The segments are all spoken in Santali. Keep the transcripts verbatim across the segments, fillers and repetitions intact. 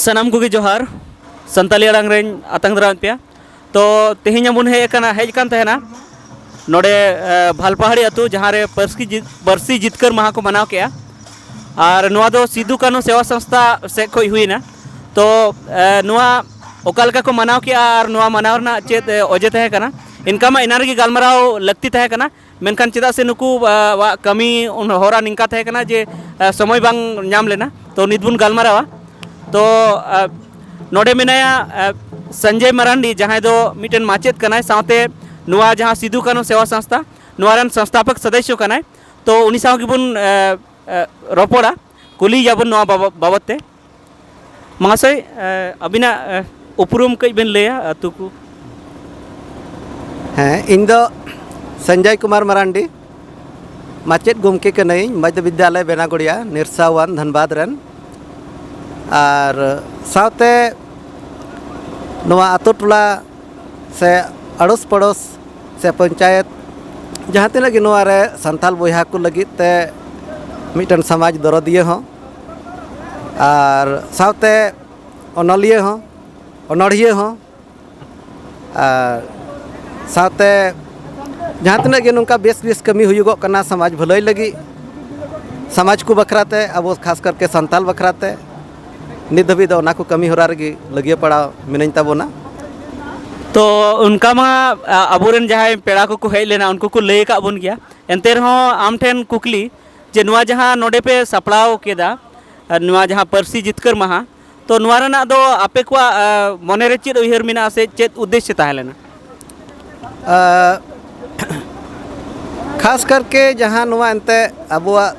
ᱥᱟᱱᱟᱢ ᱠᱚᱜᱮ ᱡᱚᱦᱟᱨ᱾ ᱥᱟᱱᱛᱟᱞᱤ ᱟᱲᱟᱝ ᱨᱮᱧ ᱟᱛᱟᱝ ᱫᱟᱨᱟᱢᱮᱫ ᱯᱮᱭᱟ᱾ ᱛᱚ ᱛᱮᱦᱮᱧ ᱟᱵᱚᱱ ᱦᱮᱡ ᱟᱠᱟᱱᱟ, ᱦᱮᱡ ᱟᱠᱟᱱ ᱛᱟᱦᱮᱱᱟ ᱱᱚᱰᱮ, ᱮ, ᱵᱷᱟᱞᱯᱟᱦᱟᱲᱤ ᱟᱹᱛᱩ, ᱡᱟᱦᱟᱸ ᱨᱮ ᱯᱟᱹᱨᱥᱤ ᱡᱤᱛ-, ᱯᱟᱹᱨᱥᱤ ᱡᱤᱛᱠᱟᱹᱨ ᱢᱟᱦᱟ ᱠᱚ ᱢᱟᱱᱟᱣ ᱠᱮᱜᱼᱟ᱾ ᱟᱨ ᱱᱚᱣᱟ ᱫᱚ ᱥᱤᱫᱩ ᱠᱟᱹᱱᱦᱩ ᱥᱮᱣᱟ ᱥᱚᱝᱥᱛᱷᱟ ᱥᱮᱫ ᱠᱷᱚᱱ ᱦᱩᱭᱱᱟ᱾ ᱛᱚ, ᱮ, ᱱᱚᱣᱟ ᱚᱠᱟ ᱞᱮᱠᱟ ᱠᱚ ᱢᱟᱱᱟᱣ ᱠᱮᱜᱼᱟ ᱟᱨ ᱱᱚᱣᱟ ᱢᱟᱱᱟᱣ ᱨᱮᱱᱟᱜ ᱪᱮᱫ, ᱮ, ᱚᱡᱮ ᱛᱟᱦᱮᱸ ᱠᱟᱱᱟ, ᱤᱱᱠᱟ ᱢᱟ ᱮᱱᱟᱝ ᱨᱮᱜᱮ ᱜᱟᱞᱢᱟᱨᱟᱣ ᱞᱟᱹᱠᱛᱤ ᱛᱟᱦᱮᱸ ᱠᱟᱱᱟ᱾ ᱢᱮᱱᱠᱷᱟᱱ ᱪᱮᱫᱟᱜ ᱥᱮ ᱱᱩᱠᱩ, ᱟ, ᱣᱟᱜ ᱠᱟᱹᱢᱤ ᱩᱱ ᱦᱚᱨᱟ ᱱᱤᱝᱠᱟ ᱛᱟᱦᱮᱸ ᱠᱟᱱᱟ ᱡᱮ, ᱟ, ᱥᱚᱢᱚᱭ ᱵᱟᱝ ᱧᱟᱢ ᱞᱮᱱᱟ᱾ ᱛᱚ ᱱᱤᱛ ᱵᱚᱱ ᱜᱟᱞᱢᱟᱨᱟᱣᱟ᱾ ᱛᱚ, ᱟ, ᱱᱚᱰᱮ ᱢᱮᱱᱟᱭᱟ, ᱟ, ᱥᱚᱧᱡᱚᱭ ᱢᱟᱨᱟᱱᱰᱤ, ᱡᱟᱦᱟᱸᱭ ᱫᱚ ᱢᱤᱫᱴᱮᱱ ᱢᱟᱪᱮᱫ ᱠᱟᱱᱟᱭ, ᱥᱟᱶᱛᱮ ᱱᱚᱣᱟ ᱡᱟᱦᱟᱸ ᱥᱤᱫᱩ ᱠᱟᱹᱱᱦᱩ ᱥᱮᱣᱟ ᱥᱚᱝᱥᱛᱷᱟ, ᱱᱚᱣᱟ ᱨᱮᱱ ᱥᱚᱝᱥᱛᱷᱟᱯᱚᱠ ᱥᱚᱫᱚᱥᱥᱚ ᱠᱟᱱᱟᱭ᱾ ᱛᱚ ᱩᱱᱤ ᱥᱟᱶ ᱜᱮᱵᱚᱱ, ᱟ, ᱟ, ᱨᱚᱯᱚᱲᱟ, ᱠᱩᱞᱤᱭᱮᱭᱟᱵᱚᱱ ᱱᱚᱣᱟ ᱵᱟᱵᱚ-, ᱵᱟᱵᱚᱫ ᱛᱮ᱾ ᱢᱟᱦᱟᱥᱚᱭ, ᱮ, ᱟᱹᱵᱤᱱᱟᱜ, ᱮ, ᱩᱯᱨᱩᱢ ᱠᱟᱹᱡ ᱵᱮᱱ ᱞᱟᱹᱭᱟ, ᱟᱹᱛᱩ ᱠᱚ? ᱦᱮᱸ, ᱤᱧ ᱫᱚ ᱥᱚᱧᱡᱚᱭ ᱠᱩᱢᱟᱨ ᱢᱟᱨᱟᱱᱰᱤ, ᱢᱟᱪᱮᱫ ᱜᱚᱢᱠᱮ ᱠᱟᱹᱱᱟᱹᱧ, ᱢᱚᱫᱽᱫᱷᱚ ᱵᱤᱫᱽᱫᱟᱞᱚᱭ ᱵᱮᱱᱟᱜᱚᱲᱤᱭᱟ, ᱱᱤᱨᱥᱟᱣᱟᱱ, ᱫᱷᱟᱱᱵᱟᱫᱽ ᱨᱮᱱ᱾ ᱟᱨ ᱥᱟᱶᱛᱮ ᱱᱚᱣᱟ ᱟᱛᱳ ᱴᱚᱞᱟ ᱥᱮ ᱟᱲᱳᱥ ᱯᱟᱲᱳᱥ ᱥᱮ ᱯᱚᱧᱪᱟᱭᱮᱛ, ᱡᱟᱦᱟᱸ ᱛᱤᱱᱟᱹᱜ ᱜᱮ ᱱᱚᱣᱟ ᱨᱮ ᱥᱟᱱᱛᱟᱞ ᱵᱚᱭᱦᱟ ᱠᱚ ᱞᱟᱹᱜᱤᱫ ᱛᱮ ᱢᱤᱫᱴᱮᱱ ᱥᱚᱢᱟᱡᱽ ᱫᱚᱨᱚᱫᱤᱭᱟᱹ ᱦᱚᱸ, ᱟᱨ ᱥᱟᱶᱛᱮ ᱚᱱᱚᱞᱤᱭᱟᱹ ᱦᱚᱸ, ᱚᱱᱚᱲᱦᱤᱭᱟᱹ ᱦᱚᱸ, ᱟᱨ ᱥᱟᱶᱛᱮ ᱡᱟᱦᱟᱸ ᱛᱤᱱᱟᱹᱜ ᱜᱮ ᱱᱚᱝᱠᱟ ᱵᱮᱥ ᱵᱮᱥ ᱠᱟᱹᱢᱤ ᱦᱩᱭᱩᱜᱚᱜ ᱠᱟᱱᱟ ᱥᱚᱢᱟᱡᱽ ᱵᱷᱟᱹᱞᱟᱹᱭ ᱞᱟᱹᱜᱤᱫ, ᱥᱚᱢᱟᱡᱽ ᱠᱚ ᱵᱟᱠᱷᱨᱟ ᱛᱮ, ᱟᱵᱚ ᱠᱷᱟᱥ ᱠᱟᱨᱠᱮ ᱥᱟᱱᱛᱟᱞ ᱵᱟᱠᱷᱨᱟ ᱛᱮ, ᱱᱤᱛ ᱫᱷᱟᱹᱵᱤᱡ ᱫᱚ ᱚᱱᱟ ᱠᱚ ᱠᱟᱹᱢᱤ ᱦᱚᱨᱟ ᱨᱮᱜᱮ ᱞᱟᱹᱜᱤᱭᱟᱹ ᱯᱟᱲᱟᱣ ᱢᱤᱱᱟᱹᱧ ᱛᱟᱵᱚᱱᱟ᱾ ᱛᱚ ᱚᱱᱠᱟ ᱢᱟ, ᱟ, ᱟᱵᱚᱨᱮᱱ ᱡᱟᱦᱟᱸᱭ ᱯᱮᱲᱟ ᱠᱚᱠᱚ ᱦᱮᱡ ᱞᱮᱱᱟ, ᱩᱱᱠᱩ ᱠᱚ ᱞᱟᱹᱭ ᱟᱠᱟᱫ ᱵᱚᱱ ᱜᱮᱭᱟ᱾ ᱮᱱᱛᱮ ᱨᱮᱦᱚᱸ ᱟᱢ ᱴᱷᱮᱱ ᱠᱩᱠᱞᱤ, ᱡᱮ ᱱᱚᱣᱟ ᱡᱟᱦᱟᱸ ᱱᱚᱰᱮ ᱯᱮ ᱥᱟᱯᱲᱟᱣ ᱠᱮᱫᱟ, ᱟᱨ ᱱᱚᱣᱟ ᱡᱟᱦᱟᱸ ᱯᱟᱹᱨᱥᱤ ᱡᱤᱛᱠᱟᱹᱨ ᱢᱟᱦᱟ, ᱛᱚ ᱱᱚᱣᱟ ᱨᱮᱱᱟᱜ ᱫᱚ ᱟᱯᱮ ᱠᱚᱣᱟᱜ, ᱟ, ᱢᱚᱱᱮ ᱨᱮ ᱪᱮᱫ ᱩᱭᱦᱟᱹᱨ ᱢᱮᱱᱟᱜᱼᱟ ᱥᱮ ᱪᱮᱫ ᱩᱫᱽᱫᱮᱥᱥᱚ ᱛᱟᱦᱮᱸ ᱞᱮᱱᱟ? ᱟ, ᱠᱷᱟᱥ ᱠᱟᱨᱠᱮ ᱡᱟᱦᱟᱸ ᱱᱚᱣᱟ ᱮᱱᱛᱮ ᱟᱵᱚᱣᱟᱜ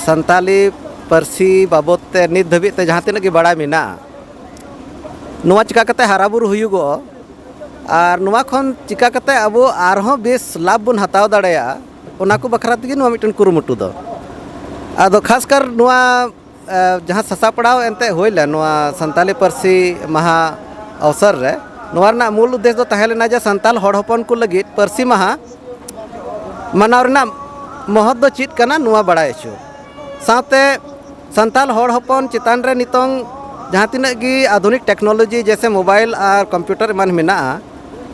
ᱥᱟᱱᱛᱟᱞᱤ ᱯᱟᱹᱨᱥᱤ ᱵᱟᱵᱚᱫ ᱛᱮ ᱱᱤᱛ ᱫᱷᱟᱹᱵᱤᱡ ᱛᱮ ᱡᱟᱦᱟᱸ ᱛᱤᱱᱟᱹᱜ ᱜᱮ ᱵᱟᱲᱟᱭ ᱢᱮᱱᱟᱜᱼᱟ, ᱱᱚᱣᱟ ᱪᱤᱠᱟ ᱠᱟᱛᱮ ᱦᱟᱨᱟ ᱵᱩᱨᱩ ᱦᱩᱭᱩᱜᱚᱜᱼᱟ ᱟᱨ ᱱᱚᱣᱟ ᱠᱷᱚᱱ ᱪᱤᱠᱟ ᱠᱟᱛᱮ ᱟᱵᱚ ᱟᱨᱦᱚᱸ ᱵᱮᱥ ᱞᱟᱵᱷ ᱵᱚᱱ ᱦᱟᱛᱟᱣ ᱫᱟᱲᱮᱭᱟᱜᱼᱟ, ᱚᱱᱟ ᱠᱚ ᱵᱟᱠᱷᱨᱟ ᱛᱮᱜᱮ ᱱᱚᱣᱟ ᱢᱤᱫᱴᱮᱱ ᱠᱩᱨᱩᱢᱩᱴᱩ ᱫᱚ᱾ ᱟᱫᱚ ᱠᱷᱟᱥ ᱠᱟᱨ ᱱᱚᱣᱟ ᱮ, ᱡᱟᱦᱟᱸ ᱥᱟᱥᱟᱯᱲᱟᱣ ᱮᱱᱛᱮ ᱦᱩᱭ ᱞᱮᱱ ᱱᱚᱣᱟ ᱥᱟᱱᱛᱟᱞᱤ ᱯᱟᱹᱨᱥᱤ ᱢᱟᱦᱟ ᱚᱣᱥᱚᱨ ᱨᱮ, ᱱᱚᱣᱟ ᱨᱮᱱᱟᱜ ᱢᱩᱞ ᱩᱫᱽᱫᱮᱥ ᱫᱚ ᱛᱟᱦᱮᱸ ᱞᱮᱱᱟ ᱡᱮ ᱥᱟᱱᱛᱟᱞ ᱦᱚᱲ ᱦᱚᱯᱚᱱ ᱠᱚ ᱞᱟᱹᱜᱤᱫ ᱯᱟᱹᱨᱥᱤ ᱢᱟᱦᱟ ᱢᱟᱱᱟᱣ ᱨᱮᱱᱟᱜ ᱢᱚᱦᱚᱛ ᱫᱚ ᱪᱮᱫ ᱠᱟᱱᱟ, ᱱᱚᱣᱟ ᱵᱟᱲᱟᱭ ᱦᱚᱪᱚ᱾ ᱥᱟᱶᱛᱮ ᱥᱟᱱᱛᱟᱞ ᱦᱚᱲ ᱦᱚᱯᱚᱱ ᱪᱮᱛᱟᱱ ᱨᱮ ᱱᱤᱛᱚᱝ ᱡᱟᱦᱟᱸ ᱛᱤᱱᱟᱹᱜ ᱜᱮ ᱟᱫᱷᱩᱱᱤᱠ ᱴᱮᱠᱱᱳᱞᱚᱡᱤ ᱡᱮᱭᱥᱮ ᱢᱳᱵᱟᱭᱤᱞ ᱟᱨ ᱠᱚᱢᱯᱤᱭᱩᱴᱟᱨ ᱮᱢᱟᱱ ᱢᱮᱱᱟᱜᱼᱟ,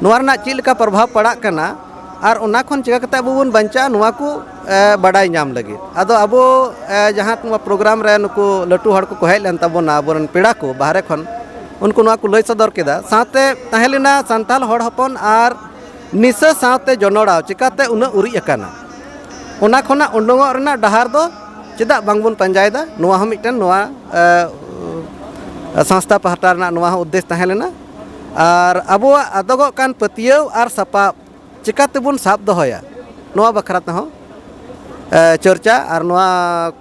ᱱᱚᱣᱟ ᱨᱮᱱᱟᱜ ᱪᱮᱫ ᱞᱮᱠᱟ ᱯᱨᱚᱵᱷᱟᱵᱽ ᱯᱟᱲᱟᱜ ᱠᱟᱱᱟ ᱟᱨ ᱚᱱᱟ ᱠᱷᱚᱱ ᱪᱤᱠᱟ ᱠᱟᱛᱮ ᱟᱵᱚ ᱵᱚᱱ ᱵᱟᱧᱪᱟᱜᱼᱟ, ᱱᱚᱣᱟ ᱠᱚ ᱮ, ᱵᱟᱰᱟᱭ ᱧᱟᱢ ᱞᱟᱹᱜᱤᱫ᱾ ᱟᱫᱚ ᱟᱵᱚ ᱮ, ᱡᱟᱦᱟᱸ ᱱᱚᱣᱟ ᱯᱨᱳᱜᱨᱟᱢ ᱨᱮ ᱱᱩᱠᱩ ᱞᱟᱹᱴᱩ ᱦᱚᱲ ᱠᱚᱠᱚ ᱦᱮᱡ ᱞᱮᱱ ᱛᱟᱵᱚᱱᱟ, ᱟᱵᱚᱨᱮᱱ ᱯᱮᱲᱟ ᱠᱚ ᱵᱟᱦᱨᱮ ᱠᱷᱚᱱ, ᱩᱱᱠᱩ ᱱᱚᱣᱟ ᱠᱚ ᱞᱟᱹᱭ ᱥᱚᱫᱚᱨ ᱠᱮᱫᱟ᱾ ᱥᱟᱶᱛᱮ ᱛᱟᱦᱮᱸ ᱞᱮᱱᱟ ᱥᱟᱱᱛᱟᱲ ᱦᱚᱲ ᱦᱚᱯᱚᱱ ᱟᱨ ᱱᱤᱥᱟᱹ ᱥᱟᱶᱛᱮ ᱡᱚᱱᱚᱲᱟᱣ ᱪᱤᱠᱟᱛᱮ ᱩᱱᱟᱹᱜ ᱩᱨᱤᱡ ᱟᱠᱟᱱᱟ, ᱚᱱᱟ ᱠᱷᱚᱱᱟᱜ ᱩᱰᱩᱝᱚᱜ ᱨᱮᱱᱟᱜ ᱰᱟᱦᱟᱨ ᱫᱚ ᱪᱮᱫᱟᱜ ᱵᱟᱝᱵᱚᱱ ᱯᱟᱸᱡᱟᱭᱮᱫᱟ? ᱱᱚᱣᱟ ᱦᱚᱸ ᱢᱤᱫᱴᱮᱱ ᱱᱚᱣᱟ ᱮ, ᱥᱚᱝᱥᱛᱷᱟ ᱯᱟᱦᱴᱟ ᱨᱮᱱᱟᱜ ᱱᱚᱣᱟ ᱦᱚᱸ ᱩᱫᱽᱫᱮᱥ ᱛᱟᱦᱮᱸ ᱞᱮᱱᱟ᱾ ᱟᱨ ᱟᱵᱚᱣᱟᱜ ᱟᱫᱚᱜᱚᱜ ᱠᱟᱱ ᱯᱟᱹᱛᱭᱟᱹᱣ ᱟᱨ ᱥᱟᱯᱟᱵ ᱪᱤᱠᱟᱛᱮᱵᱚᱱ ᱥᱟᱵ ᱫᱚᱦᱚᱭᱟ, ᱱᱚᱣᱟ ᱵᱟᱠᱷᱨᱟ ᱛᱮᱦᱚᱸ ᱮ, ᱪᱚᱨᱪᱟ᱾ ᱟᱨ ᱱᱚᱣᱟ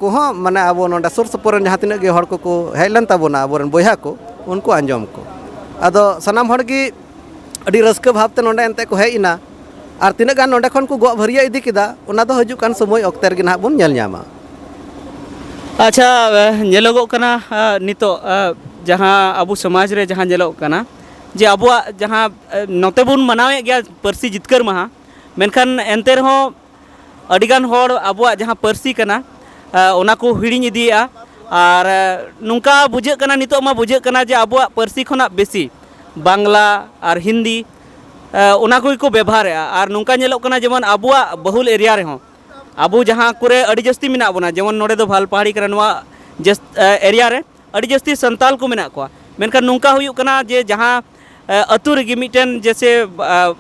ᱠᱚᱦᱚᱸ ᱢᱟᱱᱮ ᱟᱵᱚ ᱱᱚᱰᱮ ᱥᱩᱨ ᱥᱩᱯᱩᱨ ᱨᱮᱱ ᱡᱟᱦᱟᱸ ᱛᱤᱱᱟᱹᱜ ᱜᱮ ᱦᱚᱲ ᱠᱚᱠᱚ ᱦᱮᱡ ᱞᱮᱱ ᱛᱟᱵᱚᱱᱟ, ᱟᱵᱚᱨᱮᱱ ᱵᱚᱭᱦᱟ ᱠᱚ, ᱩᱱᱠᱩ ᱟᱸᱡᱚᱢ ᱠᱚ᱾ ᱟᱫᱚ ᱥᱟᱱᱟᱢ ᱦᱚᱲ ᱜᱮ ᱟᱹᱰᱤ ᱨᱟᱹᱥᱠᱟᱹ ᱵᱷᱟᱵᱽ ᱛᱮ ᱱᱚᱰᱮ ᱮᱱᱛᱮ ᱠᱚ ᱦᱮᱡ ᱮᱱᱟ᱾ ᱟᱨ ᱛᱤᱱᱟᱹᱜ ᱜᱟᱱ ᱱᱚᱰᱮ ᱠᱷᱚᱱ ᱠᱚ ᱜᱚᱜ ᱵᱷᱟᱹᱨᱭᱟᱹ ᱤᱫᱤ ᱠᱮᱫᱟ, ᱚᱱᱟ ᱫᱚ ᱦᱤᱡᱩᱜ ᱠᱟᱱ ᱥᱚᱢᱚᱭ ᱚᱠᱛᱮ ᱨᱮᱜᱮ ᱱᱟᱦᱟᱜ ᱵᱚᱱ ᱧᱮᱞ ᱧᱟᱢᱟ᱾ ᱟᱪᱪᱷᱟ, ᱮ, ᱧᱮᱞᱚᱜᱚᱜ ᱠᱟᱱᱟ, ᱮ, ᱱᱤᱛᱚᱜ, ᱮ, ᱡᱟᱦᱟᱸ ᱟᱵᱚ ᱥᱚᱢᱟᱡᱽ ᱨᱮ ᱡᱟᱦᱟᱸ ᱧᱮᱞᱚᱜ ᱠᱟᱱᱟ ᱡᱮ ᱟᱵᱚᱣᱟᱜ ᱡᱟᱦᱟᱸ, ᱮ, ᱱᱚᱛᱮ ᱵᱚᱱ ᱢᱟᱱᱟᱣᱮᱫ ᱜᱮᱭᱟ ᱯᱟᱹᱨᱥᱤ ᱡᱤᱛᱠᱟᱹᱨ ᱢᱟᱦᱟ, ᱢᱮᱱᱠᱷᱟᱱ ᱮᱱᱛᱮ ᱨᱮᱦᱚᱸ ᱟᱹᱰᱤᱜᱟᱱ ᱦᱚᱲ ᱟᱵᱚᱣᱟᱜ ᱡᱟᱦᱟᱸ ᱯᱟᱹᱨᱥᱤ ᱠᱟᱱᱟ, ᱮ, ᱚᱱᱟ ᱠᱚ ᱦᱤᱲᱤᱧ ᱤᱫᱤᱭᱮᱫᱼᱟ᱾ ᱟᱨ, ᱮ, ᱱᱚᱝᱠᱟ ᱵᱩᱡᱷᱟᱹᱜ ᱠᱟᱱᱟ, ᱱᱤᱛᱚᱜ ᱢᱟ ᱵᱩᱡᱷᱟᱹᱜ ᱠᱟᱱᱟ ᱡᱮ ᱟᱵᱚᱣᱟᱜ ᱯᱟᱹᱨᱥᱤ ᱠᱷᱚᱱᱟᱜ ᱵᱮᱥᱤ ᱵᱟᱝᱞᱟ ᱟᱨ ᱦᱤᱱᱫᱤ, ᱮ, ᱚᱱᱟ ᱠᱚᱜᱮ ᱠᱚ ᱵᱮᱵᱷᱟᱨᱮᱫᱼᱟ᱾ ᱟᱨ ᱱᱚᱝᱠᱟ ᱧᱮᱞᱚᱜ ᱠᱟᱱᱟ ᱡᱮᱢᱚᱱ ᱟᱵᱚᱣᱟᱜ ᱵᱟᱹᱦᱩᱞ ᱮᱨᱤᱭᱟ ᱨᱮᱦᱚᱸ, ᱟᱵᱚ ᱡᱟᱦᱟᱸ ᱠᱚᱨᱮ ᱟᱹᱰᱤ ᱡᱟᱹᱥᱛᱤ ᱢᱮᱱᱟᱜ ᱵᱚᱱᱟ, ᱡᱮᱢᱚᱱ ᱱᱚᱰᱮ ᱫᱚ ᱵᱷᱟᱞᱯᱟᱦᱟᱲᱤ ᱠᱟᱱᱟ, ᱱᱚᱣᱟ ᱡᱟᱹᱥ-, ᱮ, ᱮᱨᱤᱭᱟ ᱨᱮ ᱟᱹᱰᱤ ᱡᱟᱹᱥᱛᱤ ᱥᱟᱱᱛᱟᱞ ᱠᱚ ᱢᱮᱱᱟᱜ ᱠᱚᱣᱟ᱾ ᱢᱮᱱᱠᱷᱟᱱ ᱱᱚᱝᱠᱟ ᱦᱩᱭᱩᱜ ᱠᱟᱱᱟ ᱡᱮ ᱡᱟᱦᱟᱸ, ᱮ, ᱟᱹᱛᱩ ᱨᱮᱜᱮ ᱢᱤᱫᱴᱮᱱ ᱡᱮᱥᱮ, ᱮ,